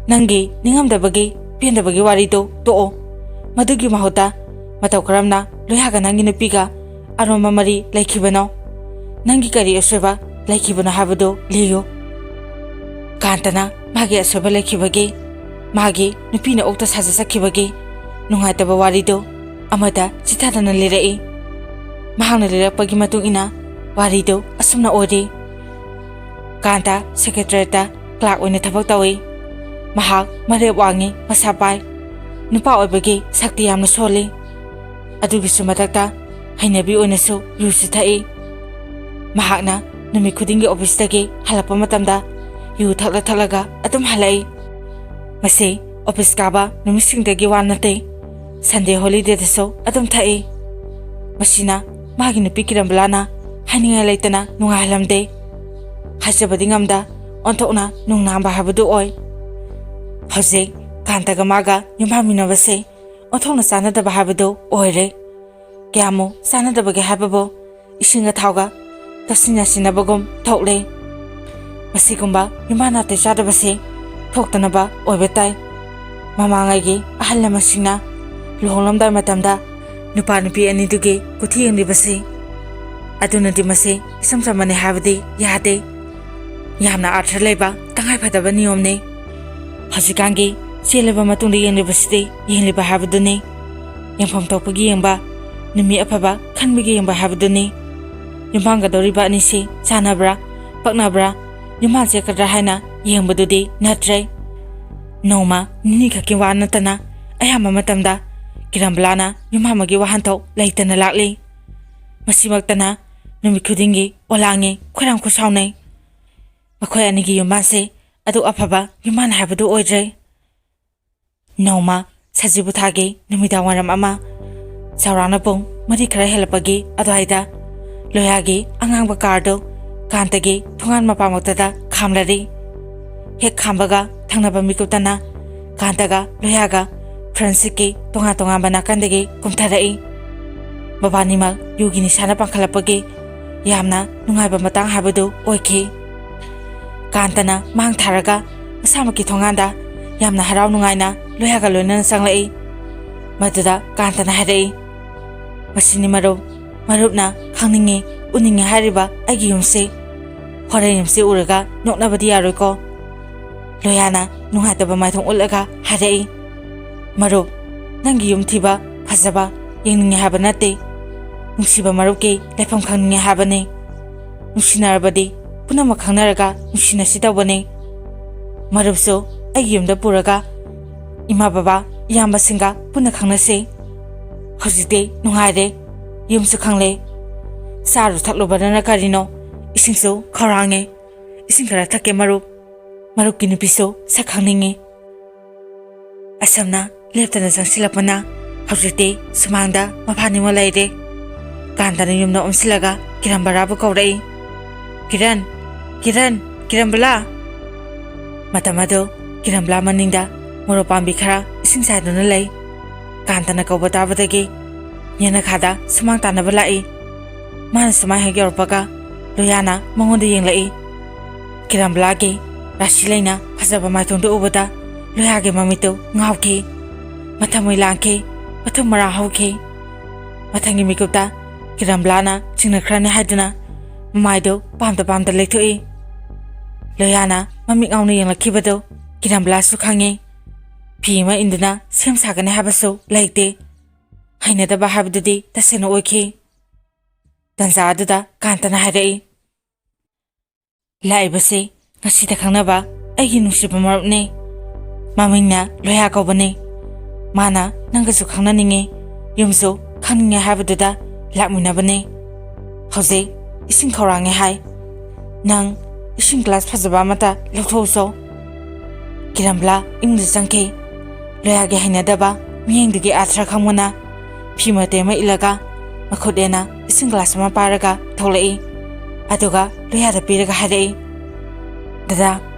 ꯅꯪꯒꯤ ꯅꯤꯡꯉꯝꯗꯕꯒꯤ, ꯄꯦꯟꯗꯕꯒꯤ ꯋꯥꯔꯤꯗꯣ ꯇꯣꯛꯑꯣ꯫ ꯃꯗꯨꯒꯤ ꯃꯍꯨꯠꯇ ꯃꯇꯧ ꯀꯔꯝꯅ ꯂꯣꯌꯥꯒ ꯅꯪꯒꯤ ꯅꯨꯄꯤꯒ ꯑꯔꯣꯟꯕ ꯃꯔꯤ ꯂꯩꯈꯤꯕꯅꯣ? ꯅꯪꯒꯤ ꯀꯔꯤ ꯑꯁꯣꯏꯕ ꯂꯩꯈꯤꯕꯅꯣ ꯍꯥꯏꯕꯗꯨ ꯂꯤꯌꯨ꯫" ꯀꯥꯟꯇꯅ ꯃꯥꯒꯤ ꯑꯁꯣꯏꯕ ꯂꯩꯈꯤꯕꯒꯤ, ꯃꯥꯒꯤ ꯅꯨꯄꯤꯅ ꯑꯣꯛꯇ ꯁꯥꯖꯠ ꯆꯠꯈꯤꯕꯒꯤ ꯅꯨꯡꯉꯥꯏꯇꯕ ꯋꯥꯔꯤꯗꯨ ꯑꯃꯗ ꯆꯤꯊꯗꯅ ꯂꯤꯔꯛꯏ꯫ ꯃꯍꯥꯛꯅ ꯂꯤꯔꯛꯄꯒꯤ ꯃꯇꯨꯡ ꯏꯟꯅ ꯋꯥꯔꯤꯗꯨ ꯑꯁꯨꯝꯅ ꯑꯣꯏꯔꯤ꯫ ꯀꯥꯟꯇ ꯁꯦꯀ꯭ꯔꯦꯇꯔꯤꯌꯦꯠꯇ ꯀ꯭ꯂꯥꯔꯛ ꯑꯣꯏꯅ ꯊꯕꯛ ꯇꯧꯏ꯫ ꯃꯍꯥꯛ ꯃꯔꯦꯞ ꯋꯥꯡꯉꯤ, ꯃꯁꯥ ꯄꯥꯏ, ꯅꯨꯄꯥ ꯑꯣꯏꯕꯒꯤ ꯁꯛꯇꯤ ꯌꯥꯝꯅ ꯁꯣꯜꯂꯤ꯫ ꯑꯗꯨꯒꯤꯁꯨ ꯃꯊꯛꯇ ꯍꯩꯅꯕꯤ ꯑꯣꯏꯅꯁꯨ ꯌꯨꯁꯨ ꯊꯛꯏ꯫ ꯃꯍꯥꯛꯅ ꯅꯨꯃꯤꯠ ꯈꯨꯗꯤꯡꯒꯤ ꯑꯣꯐꯤꯁꯇꯒꯤ ꯍꯜꯂꯛꯄ ꯃꯇꯝꯗ ꯌꯨ ꯊꯛꯂ ꯊꯛꯂꯒ ꯑꯗꯨꯝ ꯍꯜꯂꯛꯏ꯫ ꯃꯁꯤ ꯑꯣꯐꯤꯁ ꯀꯥꯕ ꯅꯨꯃꯤꯠꯁꯤꯡꯗꯒꯤ ꯋꯥ ꯅꯠꯇꯦ, ꯁꯟꯗꯦ ꯍꯣꯂꯤꯗꯦꯗꯁꯨ ꯑꯗꯨꯝ ꯊꯛꯏ꯫ ꯃꯁꯤꯅ ꯃꯥꯒꯤ ꯅꯨꯄꯤ ꯀꯤꯔꯝꯕꯂꯥꯅ ꯍꯥꯏꯅꯤꯡꯉꯥꯏ ꯂꯩꯇꯅ ꯅꯨꯡꯉꯥꯏꯍꯜꯂꯝꯗꯦ꯫ ꯍꯥꯏꯖꯕꯗꯤ ꯉꯝꯗ, ꯑꯣꯟꯊꯣꯛꯅ ꯅꯨꯡꯅꯥꯡꯕ ꯍꯥꯏꯕꯗꯨ ꯑꯣꯏ꯫ ꯍꯧꯖꯤꯛ ꯀꯥꯟꯇꯒ ꯃꯥꯒ ꯌꯨꯝꯕꯥꯟꯃꯤꯟꯅꯕꯁꯦ ꯑꯣꯟꯊꯣꯛꯅ ꯆꯥꯟꯅꯗꯕ ꯍꯥꯏꯕꯗꯨ ꯑꯣꯏꯔꯦ꯫ ꯀꯌꯥꯃꯨꯛ ꯆꯥꯟꯅꯗꯕꯒꯦ ꯍꯥꯏꯕꯕꯨ, ꯏꯁꯤꯡꯒ ꯊꯥꯎꯒ ꯇꯥꯁꯤꯟ ꯌꯥꯁꯤꯟꯅꯕꯒꯨꯝ ꯊꯣꯛꯂꯦ꯫ ꯃꯁꯤꯒꯨꯝꯕ ꯌꯨꯝꯕꯥꯟ ꯅꯥꯇꯩ ꯆꯥꯗꯕꯁꯤ ꯊꯣꯛꯇꯅꯕ ꯑꯣꯏꯕ ꯇꯥꯏ꯫ ꯃꯃꯥꯡꯉꯩꯒꯤ ꯑꯍꯜ ꯂꯃꯟꯁꯤꯡꯅ ꯂꯨꯍꯣꯡꯂꯝꯗꯥꯏ ꯃꯇꯝꯗ ꯅꯨꯄꯥ ꯅꯨꯄꯤ ꯑꯅꯤꯗꯨꯒꯤ ꯀꯨꯊꯤ ꯌꯦꯡꯂꯤꯕꯁꯤ, ꯑꯗꯨꯅꯗꯤ ꯃꯁꯤ ꯏꯆꯝ ꯆꯝꯕꯅꯤ ꯍꯥꯏꯕꯗꯤ ꯌꯥꯗꯦ꯫ ꯌꯥꯝꯅ ꯑꯥꯔꯊ ꯂꯩꯕ, ꯇꯉꯥꯏ ꯐꯗꯕ ꯅꯤꯌꯣꯝꯅꯤ꯫ ꯍꯧꯖꯤꯛꯀꯥꯟꯒꯤ ꯆꯦꯜꯂꯕ ꯃꯇꯨꯡꯗ ꯌꯦꯡꯂꯤꯕꯁꯤꯗꯤ ꯌꯦꯡꯂꯤꯕ ꯍꯥꯏꯕꯗꯨꯅꯤ꯫ ꯌꯦꯡꯐꯝ ꯊꯣꯛꯄꯒꯤ ꯌꯦꯡꯕ, ꯅꯨꯃꯤꯠ ꯑꯐꯕ ꯈꯟꯕꯒꯤ ꯌꯦꯡꯕ ꯍꯥꯏꯕꯗꯨꯅꯤ꯫ ꯌꯨꯝꯕꯥꯟꯒꯗꯧꯔꯤꯕ ꯑꯅꯤꯁꯤ ꯆꯥꯟꯅꯕ꯭ꯔꯥ, ꯄꯛꯅꯕ꯭ꯔꯥ, ꯌꯨꯝꯕꯥꯟ ꯆꯦꯛꯀꯗ꯭ꯔꯥ ꯍꯥꯏꯅ ꯌꯦꯡꯕꯗꯨꯗꯤ ꯅꯠꯇ꯭ꯔꯦ꯫ ꯅꯣꯡꯃ ꯅꯤꯅꯤ ꯈꯛꯀꯤ ꯋꯥ ꯅꯠꯇꯅ ꯑꯌꯥꯝꯕ ꯃꯇꯝꯗ ꯀꯤꯔꯝꯕꯂꯥꯅ ꯌꯨꯝꯕꯥꯟ ꯑꯃꯒꯤ ꯋꯥꯍꯟꯊꯣꯛ ꯂꯩꯇꯅ ꯂꯥꯛꯂꯤ꯫ ꯃꯁꯤꯃꯛꯇꯅ ꯅꯨꯃꯤꯠ ꯈꯨꯗꯤꯡꯒꯤ ꯑꯣꯂꯥꯡꯉꯤ, ꯈꯣꯏꯔꯥꯡ ꯈꯣꯏꯁꯥꯎꯅꯩ꯫ ꯃꯈꯣꯏ ꯑꯅꯤꯒꯤ ꯌꯨꯝꯕꯥꯟꯁꯦ ꯑꯗꯨꯛ ꯑꯐꯕ ꯌꯨꯝꯕꯥꯟ ꯍꯥꯏꯕꯗꯨ ꯑꯣꯏꯗ꯭ꯔꯦ꯫ ꯅꯣꯡꯃ ꯁꯖꯤꯕꯨ ꯊꯥꯒꯤ ꯅꯨꯃꯤꯗꯥꯡ ꯋꯥꯏꯔꯝ ꯑꯃ, ꯆꯥꯎꯔꯥꯛꯅ ꯄꯨꯡ ꯃꯔꯤ ꯈꯔ ꯍꯦꯜꯂꯛꯄꯒꯤ ꯑꯗꯨꯋꯥꯏꯗ, ꯂꯣꯌꯥꯒꯤ ꯑꯉꯥꯡꯕ ꯀꯥꯔꯗꯨ ꯀꯥꯟꯇꯒꯤ ꯊꯣꯡꯒꯥꯟ ꯃꯄꯥꯃꯛꯇꯗ ꯈꯥꯝꯂꯔꯤ꯫ ꯍꯦꯛ ꯈꯥꯝꯕꯒ ꯊꯪꯅꯕ ꯃꯤꯀꯨꯞꯇꯅ ꯀꯥꯟꯇꯒ ꯂꯣꯌꯥꯒ ꯐ꯭ꯔꯟꯁꯤꯛꯀꯤ ꯇꯣꯉꯥꯟ ꯇꯣꯉꯥꯟꯕ ꯅꯥꯀꯟꯗꯒꯤ ꯀꯨꯝꯊꯔꯛꯏ꯫ ꯃꯕꯥꯅꯤꯃꯛ ꯌꯨꯒꯤ ꯅꯤꯁꯥꯅ ꯄꯥꯡꯈꯠꯂꯛꯄꯒꯤ ꯌꯥꯝꯅ ꯅꯨꯡꯉꯥꯏꯕ ꯃꯇꯥꯡ ꯍꯥꯏꯕꯗꯨ ꯑꯣꯏꯈꯤ꯫ ꯀꯥꯟꯇꯅ ꯃꯥꯡ ꯊꯥꯔꯒ ꯃꯁꯥꯃꯛꯀꯤ ꯊꯣꯡꯒꯥꯟꯗ ꯌꯥꯝꯅ ꯍꯔꯥꯎ ꯅꯨꯡꯉꯥꯏꯅ ꯂꯣꯌꯥꯒ ꯂꯣꯏꯅꯅ ꯆꯪꯂꯛꯏ꯫ ꯃꯗꯨꯗ ꯀꯥꯟꯇꯅ ꯍꯥꯏꯔꯛꯏ, "ꯃꯁꯤꯅꯤ ꯃꯔꯨꯞ, ꯃꯔꯨꯞꯅ ꯈꯪꯅꯤꯡꯉꯤ, ꯎꯅꯤꯡꯉꯤ ꯍꯥꯏꯔꯤꯕ ꯑꯩꯒꯤ ꯌꯨꯝꯁꯤ꯫ ꯍꯣꯔꯦꯟ ꯌꯨꯝꯁꯤ ꯎꯔꯒ ꯅꯣꯛꯅꯕꯗꯤ ꯌꯥꯔꯣꯏꯀꯣ?" ꯂꯣꯌꯥꯅ ꯅꯨꯡꯉꯥꯏꯇꯕ ꯃꯥꯏꯊꯣꯡ ꯎꯠꯂꯒ ꯍꯥꯏꯔꯛꯏ, "ꯃꯔꯨꯞ, ꯅꯪꯒꯤ ꯌꯨꯝ ꯊꯤꯕ ꯐꯖꯕ ꯌꯦꯡꯅꯤꯡꯉꯦ ꯍꯥꯏꯕ ꯅꯠꯇꯦ꯫ ꯅꯨꯡꯁꯤꯕ ꯃꯔꯨꯞꯀꯤ ꯂꯩꯐꯝ ꯈꯪꯅꯤꯡꯉꯦ ꯍꯥꯏꯕꯅꯤ꯫ ꯅꯨꯡꯁꯤꯅꯔꯕꯗꯤ ꯄꯨꯝꯅꯃꯛ ꯈꯪꯅꯔꯒ ꯅꯨꯡꯁꯤꯅꯁꯤ ꯇꯧꯕꯅꯤ꯫ ꯃꯔꯨꯞꯁꯨ ꯑꯩꯒꯤ ꯌꯨꯝꯗ ꯄꯨꯔꯒ ꯏꯃꯥ ꯕꯕꯥ ꯏꯌꯥꯝꯕꯁꯤꯡꯒ ꯄꯨꯟꯅ ꯈꯪꯅꯁꯤ꯫ ꯍꯧꯖꯤꯛꯇꯤ ꯅꯨꯡꯉꯥꯏꯔꯦ, ꯌꯨꯝꯁꯨ ꯈꯪꯂꯦ꯫ ꯆꯥꯔꯨ ꯊꯛꯂꯨꯕꯗꯅ ꯀꯔꯤꯅꯣ, ꯏꯁꯤꯡꯁꯨ ꯈꯧꯔꯥꯡꯉꯦ꯫ ꯏꯁꯤꯡ ꯈꯔ ꯊꯛꯀꯦ ꯃꯔꯨꯞ꯫ ꯃꯔꯨꯞꯀꯤ ꯅꯨꯄꯤꯁꯨ ꯁꯛ ꯈꯪꯅꯤꯡꯉꯤ꯫" ꯑꯁꯝꯅ ꯂꯦꯞꯇꯅ ꯆꯪꯁꯤꯜꯂꯛꯄꯅ ꯍꯧꯖꯤꯛꯇꯤ ꯁꯨꯃꯥꯡꯗ ꯃꯐꯥꯅꯤꯃ ꯂꯩꯔꯦ꯫ ꯀꯥꯟꯇꯅ ꯌꯨꯝꯗ ꯑꯣꯟꯁꯤꯜꯂꯒ ꯀꯤꯔꯝꯕꯂꯥꯕꯨ ꯀꯧꯔꯛꯏ, "ꯀꯤꯔꯟ, ꯀꯤꯔꯟ, ꯀꯤꯔꯝꯕꯂꯥ!" ꯃꯇꯝ ꯑꯗꯨ ꯀꯤꯔꯝꯕꯂꯥ ꯃꯅꯤꯡꯗ ꯃꯣꯔꯣꯛ ꯄꯥꯝꯕꯤ ꯈꯔ ꯏꯁꯤꯡ ꯆꯥꯏꯗꯨꯅ ꯂꯩ꯫ ꯀꯥꯟꯇꯅ ꯀꯧꯕ ꯇꯥꯕꯗꯒꯤ ꯌꯦꯅꯈꯥꯗ ꯁꯨꯃꯥꯡ ꯇꯥꯟꯅꯕ ꯂꯥꯛꯏ꯫ ꯃꯥꯅ ꯁꯨꯃꯥꯡ ꯍꯦꯛ ꯌꯧꯔꯛꯄꯒ ꯂꯣꯌꯥꯅ ꯃꯉꯣꯟꯗ ꯌꯦꯡꯂꯛꯏ꯫ ꯀꯤꯔꯝꯕꯂꯥꯒꯤ ꯔꯥꯁꯤ ꯂꯩꯅ ꯐꯖꯕ ꯃꯥꯏꯊꯣꯡꯗꯨ ꯎꯕꯗ ꯂꯣꯌꯥꯒꯤ ꯃꯃꯤꯠꯇꯨ ꯉꯥꯎꯈꯤ꯫ ꯃꯊꯃꯣꯏ ꯂꯥꯡꯈꯤ, ꯃꯊꯨꯝ ꯃꯔꯥꯡ ꯍꯧꯈꯤ꯫ ꯃꯊꯪꯒꯤ ꯃꯤꯀꯨꯞꯇ ꯀꯤꯔꯝꯕꯂꯥꯅ ꯆꯤꯡꯅꯈ꯭ꯔꯅꯤ ꯍꯥꯏꯗꯨꯅ ꯃꯃꯥꯏꯗꯨ ꯄꯥꯝꯗ ꯄꯥꯝꯗ ꯂꯩꯊꯣꯛꯏ꯫ ꯂꯣꯌꯥꯅ ꯃꯃꯤꯠ ꯉꯥꯎꯅ ꯌꯦꯡꯂꯛꯈꯤꯕꯗꯨ ꯀꯤꯔꯝꯕꯂꯥꯁꯨ ꯈꯪꯏ꯫ ꯐꯤ ꯑꯃ ꯏꯟꯗꯨꯅ ꯁꯦꯝ ꯁꯥꯒꯅꯤ ꯍꯥꯏꯕꯁꯨ ꯂꯩꯇꯦ꯫ ꯍꯩꯅꯗꯕ ꯍꯥꯏꯕꯗꯨꯗꯤ ꯇꯁꯦꯡꯅ ꯑꯣꯏꯈꯤ꯫ ꯇꯟꯖꯥ ꯑꯗꯨꯗ ꯀꯥꯟꯇꯅ ꯍꯥꯏꯔꯛꯏ, "ꯂꯥꯛꯏꯕꯁꯤ ꯉꯁꯤꯗ ꯈꯪꯅꯕ ꯑꯩꯒꯤ ꯅꯨꯡꯁꯤꯕ ꯃꯔꯨꯞꯅꯤ꯫ ꯃꯃꯤꯡꯅ ꯂꯣꯌꯥ ꯀꯧꯕꯅꯤ꯫ ꯃꯥꯅ ꯅꯪꯒꯁꯨ ꯈꯪꯅꯅꯤꯡꯉꯤ, ꯌꯨꯝꯁꯨ ꯈꯪꯅꯤꯡꯉꯦ ꯍꯥꯏꯕꯗꯨꯗ ꯂꯥꯛꯃꯤꯟꯅꯕꯅꯤ꯫ ꯍꯧꯖꯤꯛ ꯏꯁꯤꯡ ꯈꯧꯔꯥꯡꯉꯦ ꯍꯥꯏ꯫ ꯅꯪ ꯏꯁꯤꯡ ꯒ꯭ꯂꯥꯁ ꯐꯖꯕ ꯑꯃꯇ ꯂꯧꯊꯣꯛꯎꯆꯣ꯫" ꯀꯤꯔꯝꯕꯂꯥ ꯏꯃꯨꯡꯗ ꯆꯪꯈꯤ꯫ ꯂꯣꯌꯥꯒꯤ ꯍꯩꯅꯗꯕ ꯃꯤꯠꯌꯦꯡꯗꯨꯒꯤ ꯑꯥꯊ꯭ꯔ ꯈꯪꯕꯅ ꯐꯤ ꯃꯇꯦꯛ ꯑꯃ ꯏꯜꯂꯒ ꯃꯈꯨꯠ ꯍꯦꯟꯅ ꯏꯁꯤꯡ ꯒ꯭ꯂꯥꯁ ꯑꯃ ꯄꯥꯏꯔꯒ ꯊꯣꯛꯂꯛꯏ꯫ ꯑꯗꯨꯒ ꯂꯣꯌꯥꯗ ꯄꯤꯔꯒ ꯍꯥꯏꯔꯛꯏ, "ꯗꯗꯥ,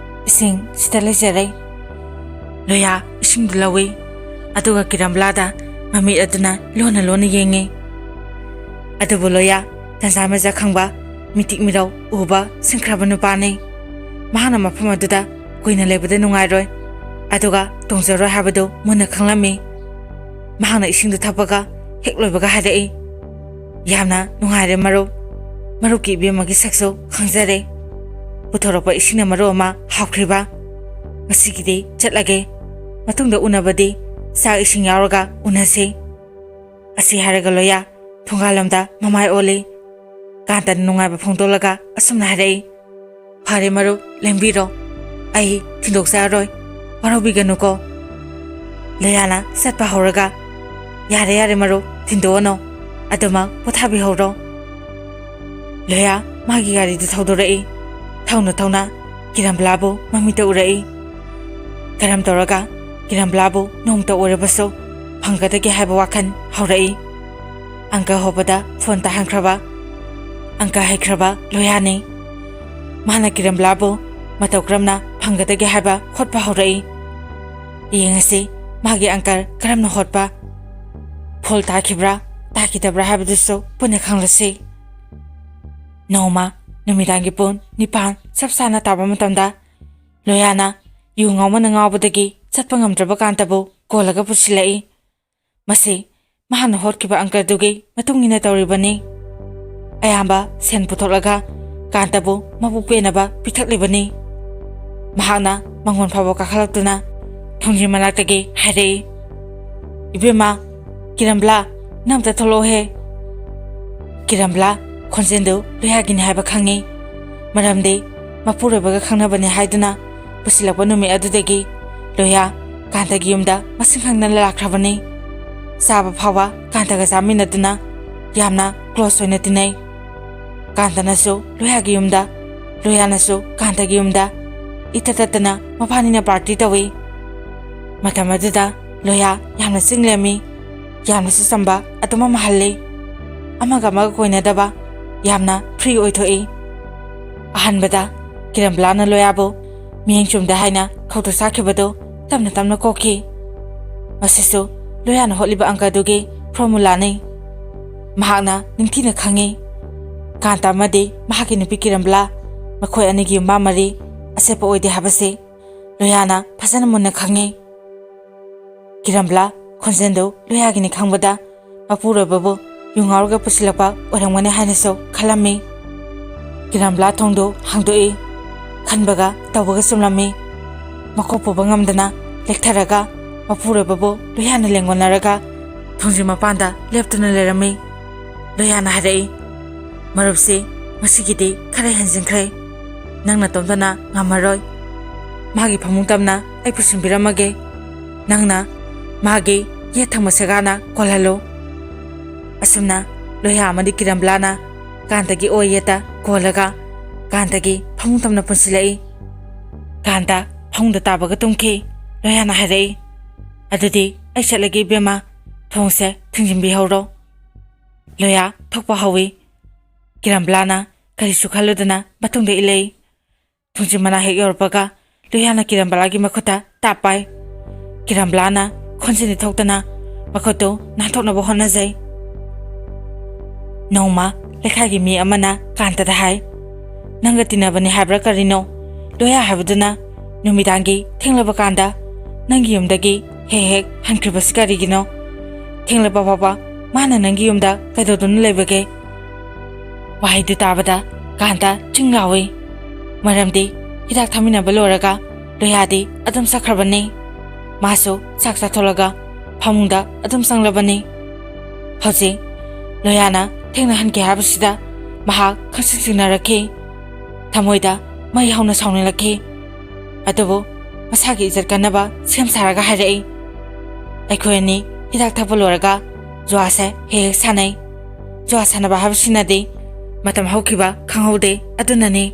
ꯏꯁꯤꯡ ꯁꯤꯗ ꯂꯩꯖꯔꯦ꯫" ꯂꯣꯌꯥ ꯏꯁꯤꯡꯗꯨ ꯂꯧꯏ꯫ ꯑꯗꯨꯒ ꯀꯤꯔꯝꯕꯂꯥꯗ ꯃꯃꯤꯠ ꯑꯗꯨꯅ ꯂꯣꯟꯅ ꯂꯣꯟꯅ ꯌꯦꯡꯉꯤ꯫ ꯑꯗꯨꯕꯨ ꯂꯣꯌꯥ ꯇꯟꯖꯥ ꯃꯦꯖꯥ ꯈꯪꯕ ꯃꯤꯇꯤꯛ ꯃꯤꯔꯧ ꯎꯕ ꯁꯤꯡꯈ꯭ꯔꯕ ꯅꯨꯄꯥꯅꯤ꯫ ꯃꯍꯥꯛꯅ ꯃꯐꯝ ꯑꯗꯨꯗ ꯀꯨꯏꯅ ꯂꯩꯕꯗ ꯅꯨꯡꯉꯥꯏꯔꯣꯏ, ꯑꯗꯨꯒ ꯇꯣꯡꯖꯔꯣꯏ ꯍꯥꯏꯕꯗꯨ ꯃꯨꯟꯅ ꯈꯪꯂꯝꯃꯤ꯫ ꯃꯍꯥꯛꯅ ꯏꯁꯤꯡꯗꯨ ꯊꯛꯄꯒ ꯍꯦꯛ ꯂꯣꯏꯕꯒ ꯍꯥꯏꯔꯛꯏ, "ꯌꯥꯝꯅ ꯅꯨꯡꯉꯥꯏꯔꯦ ꯃꯔꯨꯞ꯫ ꯃꯔꯨꯞꯀꯤ ꯏꯕꯦꯝꯃꯒꯤ ꯁꯛꯁꯨ ꯈꯪꯖꯔꯦ꯫ ꯄꯨꯊꯣꯔꯛꯄ ꯏꯁꯤꯡꯅ ꯃꯔꯨꯞ ꯑꯃ ꯍꯥꯎꯈ꯭ꯔꯤꯕ꯫ ꯉꯁꯤꯒꯤꯗꯤ ꯆꯠꯂꯒꯦ꯫ ꯃꯇꯨꯡꯗ ꯎꯅꯕꯗꯤ ꯆꯥꯛ ꯏꯁꯤꯡ ꯌꯥꯎꯔꯒ ꯎꯅꯁꯤ꯫" ꯑꯁꯤ ꯍꯥꯏꯔꯒ ꯂꯣꯌꯥ ꯊꯣꯡꯒꯥꯜꯂꯣꯝꯗ ꯃꯃꯥꯏ ꯑꯣꯜꯂꯤ꯫ ꯀꯥꯟꯇꯅ ꯅꯨꯡꯉꯥꯏꯕ ꯐꯣꯡꯗꯣꯛꯂꯒ ꯑꯁꯨꯝꯅ ꯍꯥꯏꯔꯛꯏ, "ꯐꯔꯦ ꯃꯔꯨꯞ, ꯂꯦꯡꯕꯤꯔꯣ꯫ ꯑꯩ ꯊꯤꯟꯗꯣꯛꯆꯔꯔꯣꯏ꯫ ꯋꯥꯔꯧꯕꯤꯒꯅꯨꯀꯣ꯫" ꯂꯣꯌꯥꯅ ꯆꯠꯄ ꯍꯧꯔꯒ, "ꯌꯥꯔꯦ, ꯌꯥꯔꯦ ꯃꯔꯨꯞ, ꯊꯤꯟꯗꯣꯛꯑꯅꯨ꯫ ꯑꯗꯨꯃꯛ ꯄꯣꯊꯥꯕꯤꯍꯧꯔꯣ꯫" ꯂꯣꯌꯥ ꯃꯥꯒꯤ ꯒꯥꯔꯤꯗꯨ ꯊꯧꯗꯣꯔꯛꯏ꯫ ꯊꯧꯅ ꯊꯧꯅ ꯀꯤꯔꯝꯕꯂꯥꯕꯨ ꯃꯃꯤꯠꯇ ꯎꯔꯛꯏ꯫ ꯀꯔꯝ ꯇꯧꯔꯒ ꯀꯤꯔꯝꯕꯂꯥꯕꯨ ꯅꯣꯡꯃꯇ ꯑꯣꯏꯔꯕꯁꯨ ꯐꯪꯒꯗꯒꯦ ꯍꯥꯏꯕ ꯋꯥꯈꯜ ꯍꯧꯔꯛꯏ꯫ ꯑꯪꯀ ꯍꯣꯕꯗ ꯐꯣꯟ ꯇꯥꯍꯟꯈ꯭ꯔꯕ ꯑꯪꯀ ꯍꯩꯈ꯭ꯔꯕ ꯂꯣꯌꯥꯅꯤ꯫ ꯃꯥꯅ ꯀꯤꯔꯝꯕꯂꯥꯕꯨ ꯃꯇꯧ ꯀꯔꯝꯅ ꯐꯪꯒꯗꯒꯦ ꯍꯥꯏꯕ ꯍꯣꯠꯄ ꯍꯧꯔꯛꯏ꯫ ꯌꯦꯡꯉꯁꯤ ꯃꯥꯒꯤ ꯑꯪꯀ ꯀꯔꯝꯅ ꯍꯣꯠꯄ꯫ ꯐꯣꯜ ꯇꯥꯈꯤꯕ꯭ꯔꯥ ꯇꯥꯈꯤꯗꯕ꯭ꯔꯥ ꯍꯥꯏꯕꯗꯨꯁꯨ ꯄꯨꯟꯅ ꯈꯪꯂꯁꯤ꯫ ꯅꯣꯡꯃ ꯅꯨꯃꯤꯗꯥꯡꯒꯤ ꯄꯨꯡ ꯅꯤꯄꯥꯟ ꯆꯞ ꯆꯥꯅ ꯇꯥꯕ ꯃꯇꯝꯗ ꯂꯣꯌꯥꯅ ꯌꯨ ꯉꯥꯎꯃꯟꯅ ꯉꯥꯎꯕꯗꯒꯤ ꯆꯠꯄ ꯉꯝꯗ꯭ꯔꯕ ꯀꯥꯟꯇꯕꯨ ꯀꯣꯜꯂꯒ ꯄꯨꯁꯤꯜꯂꯛꯏ꯫ ꯃꯁꯤ ꯃꯍꯥꯛꯅ ꯍꯣꯠꯈꯤꯕ ꯑꯪꯀꯗꯨꯒꯤ ꯃꯇꯨꯡ ꯏꯟꯅ ꯇꯧꯔꯤꯕꯅꯤ꯫ ꯑꯌꯥꯝꯕ ꯁꯦꯟ ꯄꯨꯊꯣꯛꯂꯒ ꯀꯥꯟꯇꯕꯨ ꯃꯕꯨꯛ ꯄꯦꯟꯅꯕ ꯄꯤꯊꯛꯂꯤꯕꯅꯤ꯫ ꯃꯍꯥꯛꯅ ꯃꯉꯣꯟ ꯐꯥꯎꯕ ꯀꯥꯈꯠꯂꯛꯇꯨꯅ ꯊꯣꯡꯖꯤꯟ ꯃꯅꯥꯛꯇꯒꯤ ꯍꯥꯏꯔꯛꯏ, "ꯏꯕꯦꯝꯃ, "ꯀꯤꯔꯝꯕꯂꯥ, ꯅꯪ ꯑꯝꯇ ꯊꯣꯛꯂꯛꯑꯣꯍꯦ!" ꯀꯤꯔꯝꯕꯂꯥ ꯈꯣꯟꯖꯦꯜꯗꯨ ꯂꯣꯌꯥꯒꯤꯅꯤ ꯍꯥꯏꯕ ꯈꯪꯉꯤ꯫ ꯃꯔꯝꯗꯤ ꯃꯄꯨꯔꯣꯏꯕꯒ ꯈꯪꯅꯕꯅꯤ ꯍꯥꯏꯗꯨꯅ ꯄꯨꯁꯤꯜꯂꯛꯄ ꯅꯨꯃꯤꯠ ꯑꯗꯨꯗꯒꯤ ꯂꯣꯌꯥ ꯀꯥꯟꯇꯒꯤ ꯌꯨꯝꯗ ꯃꯁꯤꯡ ꯈꯪꯗꯅ ꯂꯥꯛꯈ꯭ꯔꯕꯅꯤ꯫ ꯆꯥꯕ ꯐꯥꯎꯕ ꯀꯥꯟꯇꯒ ꯆꯥꯃꯤꯟꯅꯗꯨꯅ ꯌꯥꯝꯅ close ꯑꯣꯏꯅ ꯇꯤꯟꯅꯩ꯫ ꯀꯥꯟꯇꯅꯁꯨ ꯂꯣꯌꯥꯒꯤ ꯌꯨꯝꯗ, ꯂꯣꯌꯥꯅꯁꯨ ꯀꯥꯟꯇꯒꯤ ꯌꯨꯝꯗ ꯏꯇꯠ ꯇꯠꯇꯅ ꯃꯕꯥꯅꯤꯅ party ꯇꯧꯏ꯫ ꯃꯇꯝ ꯑꯗꯨꯗ ꯂꯣꯌꯥ ꯌꯥꯝꯅ ꯆꯤꯡ ꯂꯦꯝꯃꯤ, ꯌꯥꯝꯅꯁꯨ ꯆꯝꯕ ꯑꯗꯨꯝ ꯑꯃ ꯍꯜꯂꯤ꯫ ꯑꯃꯒ ꯑꯃꯒ ꯀꯣꯏꯅꯗꯕ, ꯌꯥꯝꯅ free ꯑꯣꯏꯊꯣꯛꯏ꯫ ꯑꯍꯥꯟꯕꯗ ꯀꯤꯔꯝꯕꯂꯥꯅ ꯂꯣꯌꯥꯕꯨ ꯃꯤꯠꯌꯦꯡ ꯆꯨꯝꯗꯦ ꯍꯥꯏꯅ ꯈꯧꯇꯨ ꯆꯥꯈꯤꯕꯗꯨ ꯇꯞꯅ ꯇꯞꯅ ꯀꯣꯛꯈꯤ꯫ ꯃꯁꯤꯁꯨ ꯂꯣꯌꯥꯅ ꯍꯣꯠꯂꯤꯕ ꯑꯪꯀ ꯑꯗꯨꯒꯤ formulaꯅꯤ꯫ ꯃꯍꯥꯛꯅ ꯅꯤꯡꯊꯤꯅ ꯈꯪꯏ, ꯀꯥꯟꯇ ꯑꯃꯗꯤ ꯃꯍꯥꯛꯀꯤ ꯅꯨꯄꯤ ꯀꯤꯔꯝꯕꯂꯥ, ꯃꯈꯣꯏ ꯑꯅꯤꯒꯤ ꯌꯨꯝꯕꯥꯟ ꯃꯔꯤ ꯑꯆꯦꯠꯄ ꯑꯣꯏꯗꯦ ꯍꯥꯏꯕꯁꯤ ꯂꯣꯌꯥꯅ ꯐꯖꯅ ꯃꯨꯟꯅ ꯈꯪꯏ꯫ ꯀꯤꯔꯝꯕꯂꯥ ꯈꯣꯟꯖꯦꯜꯗꯨ ꯂꯣꯌꯥꯒꯤꯅꯤ ꯈꯪꯕꯗ ꯃꯄꯨꯔꯣꯏꯕꯕꯨ ꯌꯨ ꯉꯥꯎꯔꯒ ꯄꯨꯁꯤꯜꯂꯛꯄ ꯑꯣꯏꯔꯝꯒꯅꯤ ꯍꯥꯏꯅꯁꯨ ꯈꯜꯂꯝꯃꯤ꯫ ꯀꯤꯔꯝꯕꯂꯥ ꯊꯣꯡꯗꯨ ꯍꯥꯡꯗꯣꯛꯏ꯫ ꯈꯟꯕꯒ ꯇꯧꯕꯒ ꯆꯨꯝꯂꯝꯃꯤ꯫ ꯃꯀꯣꯛ ꯄꯨꯕ ꯉꯝꯗꯅ ꯂꯦꯛꯊꯔꯒ ꯃꯄꯨꯔꯣꯏꯕꯕꯨ ꯂꯣꯌꯥꯅ ꯂꯦꯡꯒꯣꯟꯅꯔꯒ ꯊꯣꯡꯖꯤꯟ ꯃꯄꯥꯟꯗ ꯂꯦꯞꯇꯨꯅ ꯂꯩꯔꯝꯃꯤ꯫ ꯂꯣꯌꯥꯅ ꯍꯥꯏꯔꯛꯏ, "ꯃꯔꯨꯞꯁꯤ ꯉꯁꯤꯒꯤꯗꯤ ꯈꯔ ꯍꯦꯟꯖꯤꯟꯈ꯭ꯔꯦ꯫ ꯅꯪ ꯅꯇꯣꯝꯇꯅ ꯉꯝꯃꯔꯣꯏ꯫ ꯃꯥꯒꯤ ꯐꯃꯨꯡ ꯇꯝꯅ ꯑꯩ ꯄꯨꯁꯤꯟꯕꯤꯔꯝꯃꯒꯦ꯫ ꯅꯪꯅ ꯃꯥꯒꯤ ꯌꯦꯠ ꯊꯪꯕ ꯁꯦꯒꯥꯅ ꯀꯣꯜꯍꯜꯂꯨ"꯫ ꯑꯁꯨꯝꯅ ꯂꯣꯌꯥ ꯑꯃꯗꯤ ꯀꯤꯔꯝꯕꯂꯥꯅ ꯀꯥꯟꯇꯒꯤ ꯑꯣꯏ ꯌꯦꯠꯇ ꯀꯣꯜꯂꯒ ꯀꯥꯟꯇꯒꯤ ꯐꯃꯨꯡ ꯇꯝꯅ ꯄꯨꯟꯁꯤꯜꯂꯛꯏ꯫ ꯀꯥꯟꯇ ꯐꯃꯨꯡꯗ ꯇꯥꯕꯒ ꯇꯨꯝꯈꯤ꯫ ꯂꯣꯌꯥꯅ ꯍꯥꯏꯔꯛꯏ, "ꯑꯗꯨꯗꯤ ꯑꯩ ꯆꯠꯂꯒꯦ ꯏꯕꯦꯝꯃ, ꯊꯣꯡꯁꯦ ꯊꯤꯡꯖꯤꯟꯕꯤꯍꯧꯔꯣ"꯫ ꯂꯣꯌꯥ ꯊꯣꯛꯄ ꯍꯧꯏ꯫ ꯀꯤꯔꯝꯕꯂꯥꯅ ꯀꯔꯤꯁꯨ ꯈꯜꯂꯨꯗꯅ ꯃꯇꯨꯡꯗ ꯏꯜꯂꯛꯏ꯫ ꯊꯣꯡꯖꯤꯟ ꯃꯅꯥꯛ ꯍꯦꯛ ꯌꯧꯔꯛꯄꯒ ꯂꯣꯌꯥꯅ ꯀꯤꯔꯝꯕꯂꯥꯒꯤ ꯃꯈꯨꯠꯇ ꯇꯥꯞ ꯄꯥꯏ꯫ ꯀꯤꯔꯝꯕꯂꯥꯅ ꯈꯣꯟꯖꯦꯜꯗꯤ ꯊꯣꯛꯇꯅ ꯃꯈꯨꯠꯇꯨ ꯅꯥꯟꯊꯣꯛꯅꯕ ꯍꯣꯠꯅꯖꯩ꯫ ꯅꯣꯡꯃ ꯂꯩꯀꯥꯏꯒꯤ ꯃꯤ ꯑꯃꯅ ꯀꯥꯟꯇꯗ ꯍꯥꯏ, "ꯅꯪꯒ ꯇꯤꯟꯅꯕꯅꯤ ꯍꯥꯏꯕ꯭ꯔꯥ ꯀꯔꯤꯅꯣ? ꯂꯣꯌꯥ ꯍꯥꯏꯕꯗꯨꯅ ꯅꯨꯃꯤꯗꯥꯡꯒꯤ ꯊꯦꯡꯂꯕ ꯀꯥꯟꯗ ꯅꯪꯒꯤ ꯌꯨꯝꯗꯒꯤ ꯍꯦꯛ ꯍꯦꯛ ꯍꯟꯈ꯭ꯔꯤꯕꯁꯤ ꯀꯔꯤꯒꯤꯅꯣ? ꯊꯦꯡꯂꯕ ꯐꯥꯎꯕ ꯃꯥꯅ ꯅꯪꯒꯤ ꯌꯨꯝꯗ ꯀꯩꯗꯧꯗꯨꯅ ꯂꯩꯕꯒꯦ?" ꯋꯥꯍꯩꯗꯨ ꯇꯥꯕꯗ ꯀꯥꯟꯇ ꯆꯤꯡ ꯂꯥꯎꯏ꯫ ꯃꯔꯝꯗꯤ ꯍꯤꯗꯥꯛ ꯊꯥꯃꯤꯟꯅꯕ ꯂꯣꯏꯔꯒ ꯂꯣꯌꯥꯗꯤ ꯑꯗꯨꯝ ꯆꯠꯈ꯭ꯔꯕꯅꯤ꯫ ꯃꯥꯁꯨ ꯆꯥꯛ ꯆꯥꯊꯣꯛꯂꯒ ꯐꯃꯨꯡꯗ ꯑꯗꯨꯝ ꯆꯪꯂꯕꯅꯤ꯫ ꯍꯧꯖꯤꯛ ꯂꯣꯌꯥꯅ ꯊꯦꯡꯅꯍꯟꯒꯦ ꯍꯥꯏꯕꯁꯤꯗ ꯃꯍꯥꯛ ꯈꯪꯁꯤꯡ ꯁꯤꯡꯅꯔꯛꯈꯤ꯫ ꯊꯃꯣꯏꯗ ꯃꯩ ꯍꯧꯅ ꯁꯥꯎꯅꯤꯡꯂꯛꯈꯤ꯫ ꯑꯗꯨꯕꯨ ꯃꯁꯥꯒꯤ ꯏꯖꯠ ꯀꯟꯅꯕ ꯁꯦꯝ ꯁꯥꯔꯒ ꯍꯥꯏꯔꯛꯏ, "ꯑꯩꯈꯣꯏ ꯑꯅꯤ ꯍꯤꯗꯥꯛ ꯊꯛꯄ ꯂꯣꯏꯔꯒ ꯖꯨꯋꯥꯁꯦ ꯍꯦꯛ ꯍꯦꯛ ꯁꯥꯟꯅꯩ꯫ ꯖꯨꯋꯥ ꯁꯥꯟꯅꯕ ꯍꯥꯏꯕꯁꯤꯅꯗꯤ ꯃꯇꯝ ꯍꯧꯈꯤꯕ ꯈꯪꯍꯧꯗꯦ꯫ ꯑꯗꯨꯅꯅꯤ꯫"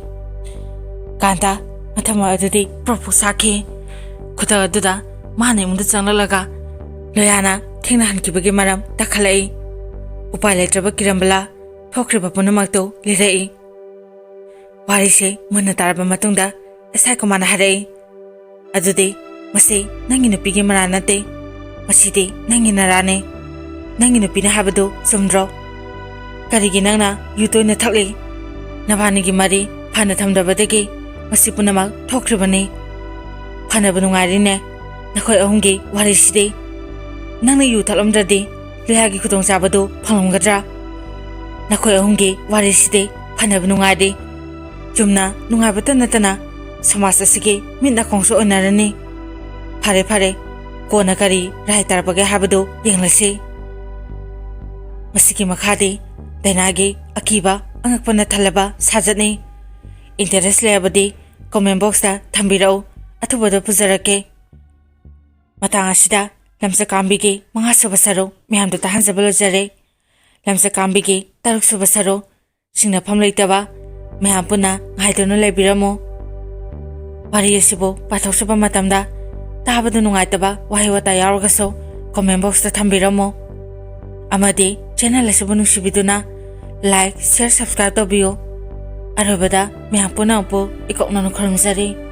ꯀꯥꯟꯇ ꯃꯊꯪ ꯑꯗꯨꯗꯤ ꯄ꯭ꯔꯣꯛ ꯄ꯭ꯔꯣꯛ ꯁꯥꯈꯤ꯫ ꯈꯨꯗꯛ ꯑꯗꯨꯗ ꯃꯥꯅ ꯏꯃꯨꯡꯗ ꯆꯪꯂꯛꯂꯒ ꯂꯣꯌꯥꯅ ꯊꯦꯡꯅꯍꯟꯈꯤꯕꯒꯤ ꯃꯔꯝ ꯇꯥꯈꯠꯂꯛꯏ꯫ ꯎꯄꯥꯏ ꯂꯩꯇ꯭ꯔꯕ ꯀꯤꯔꯝꯕꯂꯥ ꯊꯣꯛꯈ꯭ꯔꯤꯕ ꯄꯨꯝꯅꯃꯛꯇꯨ ꯂꯤꯔꯛꯏ꯫ ꯋꯥꯔꯤꯁꯦ ꯃꯨꯟꯅ ꯇꯥꯔꯕ ꯃꯇꯨꯡꯗ ꯑꯦꯁ ꯑꯥꯏ ꯀꯨꯃꯥꯔꯅ ꯍꯥꯏꯔꯛꯏ, "ꯑꯗꯨꯗꯤ ꯃꯁꯤ ꯅꯪꯒꯤ ꯅꯨꯄꯤꯒꯤ ꯃꯔꯥꯜ ꯅꯠꯇꯦ, ꯃꯁꯤꯗꯤ ꯅꯪꯒꯤ ꯅꯔꯥꯅꯤ꯫ ꯅꯪꯒꯤ ꯅꯨꯄꯤꯅ ꯍꯥꯏꯕꯗꯨ ꯆꯨꯝꯗ꯭ꯔꯣ? ꯀꯔꯤꯒꯤ ꯅꯪꯅ ꯌꯨ ꯇꯣꯏꯅ ꯊꯛꯂꯤ? ꯅꯕꯥꯅꯤꯒꯤ ꯃꯔꯤ ꯐꯅ ꯊꯝꯗꯕꯗꯒꯤ ꯃꯁꯤ ꯄꯨꯝꯅꯃꯛ ꯊꯣꯛꯈ꯭ꯔꯤꯕꯅꯤ꯫ ꯐꯅꯕ ꯅꯨꯡꯉꯥꯏꯔꯤꯅꯦ ꯅꯈꯣꯏ ꯑꯍꯨꯝꯒꯤ ꯋꯥꯔꯤꯁꯤꯗꯤ꯫ ꯅꯪꯅ ꯌꯨ ꯊꯛꯂꯝꯗ꯭ꯔꯗꯤ ꯂꯣꯌꯥꯒꯤ ꯈꯨꯗꯣꯡꯆꯥꯕꯗꯨ ꯐꯪꯂꯝꯒꯗ꯭ꯔꯥ? ꯅꯈꯣꯏ ꯑꯍꯨꯝꯒꯤ ꯋꯥꯔꯤꯁꯤꯗꯤ ꯐꯅꯕ ꯅꯨꯡꯉꯥꯏꯔꯤ꯫ ꯆꯨꯝꯅ ꯅꯨꯡꯉꯥꯏꯕꯇ ꯅꯠꯇꯅ ꯁꯃꯥꯖ ꯑꯁꯤꯒꯤ ꯃꯤꯠ ꯅꯥꯀꯣꯡꯁꯨ ꯑꯣꯏꯅꯔꯅꯤ꯫ ꯐꯔꯦ, ꯐꯔꯦ, ꯀꯣꯟꯅ ꯀꯔꯤ ꯔꯥꯏ ꯇꯥꯔꯛꯄꯒꯦ ꯍꯥꯏꯕꯗꯨ ꯌꯦꯡꯂꯁꯤ꯫" ꯃꯁꯤꯒꯤ ꯃꯈꯥꯗꯤ ꯗꯥꯏꯅꯥꯒꯤ ꯑꯀꯤꯕ ꯑꯉꯛꯄꯅ ꯊꯜꯂꯕ ꯁꯥꯖꯠꯅꯤ꯫ ꯏꯟꯇꯔꯦꯁ ꯂꯩꯔꯕꯗꯤ ꯀꯣꯃꯦꯟ ꯕꯣꯛꯁꯇ ꯊꯝꯕꯤꯔꯛꯎ, ꯑꯊꯨꯕꯗ ꯄꯨꯖꯔꯛꯀꯦ꯫ ꯃꯇꯥꯡ ꯑꯁꯤꯗ ꯂꯝꯆꯠꯀꯥꯝꯕꯤꯒꯤ ꯃꯉꯥꯁꯨꯕ ꯁꯔꯨꯛ ꯃꯌꯥꯝꯗ ꯇꯥꯍꯟꯖꯕ ꯂꯣꯏꯖꯔꯦ꯫ ꯂꯝꯆꯠꯀꯥꯝꯕꯤꯒꯤ ꯇꯔꯨꯛꯁꯨꯕ ꯁꯔꯨꯛ ꯁꯤꯡꯅꯐꯝ ꯂꯩꯇꯕ ꯃꯌꯥꯝ ꯄꯨꯟꯅ ꯉꯥꯏꯗꯨꯅ ꯂꯩꯕꯤꯔꯝꯃꯨ꯫ ꯋꯥꯔꯤ ꯑꯁꯤꯕꯨ ꯄꯥꯊꯣꯛꯆꯕ ꯃꯇꯝꯗ ꯇꯥꯕꯗ ꯅꯨꯡꯉꯥꯏꯇꯕ ꯋꯥꯍꯩ ꯋꯥꯇꯥ ꯌꯥꯎꯔꯒꯁꯨ ꯀꯣꯃꯦꯟ ꯕꯣꯛꯁꯇ ꯊꯝꯕꯤꯔꯝꯃꯨ꯫ ꯑꯃꯗꯤ ꯆꯦꯅꯦꯜ ꯑꯁꯤꯕꯨ ꯅꯨꯡꯁꯤꯕꯤꯗꯨꯅ ꯂꯥꯏꯛ, ꯁꯤꯌꯔ, ꯁꯕꯁꯀ꯭ꯔꯥꯏꯕ ꯇꯧꯕꯤꯌꯨ꯫ ꯑꯔꯣꯏꯕꯗ ꯃꯌꯥꯝ ꯄꯨꯝꯅꯃꯛꯄꯨ ꯏꯀꯣꯛꯅꯅ ꯈꯨꯔꯨꯝꯖꯔꯤ꯫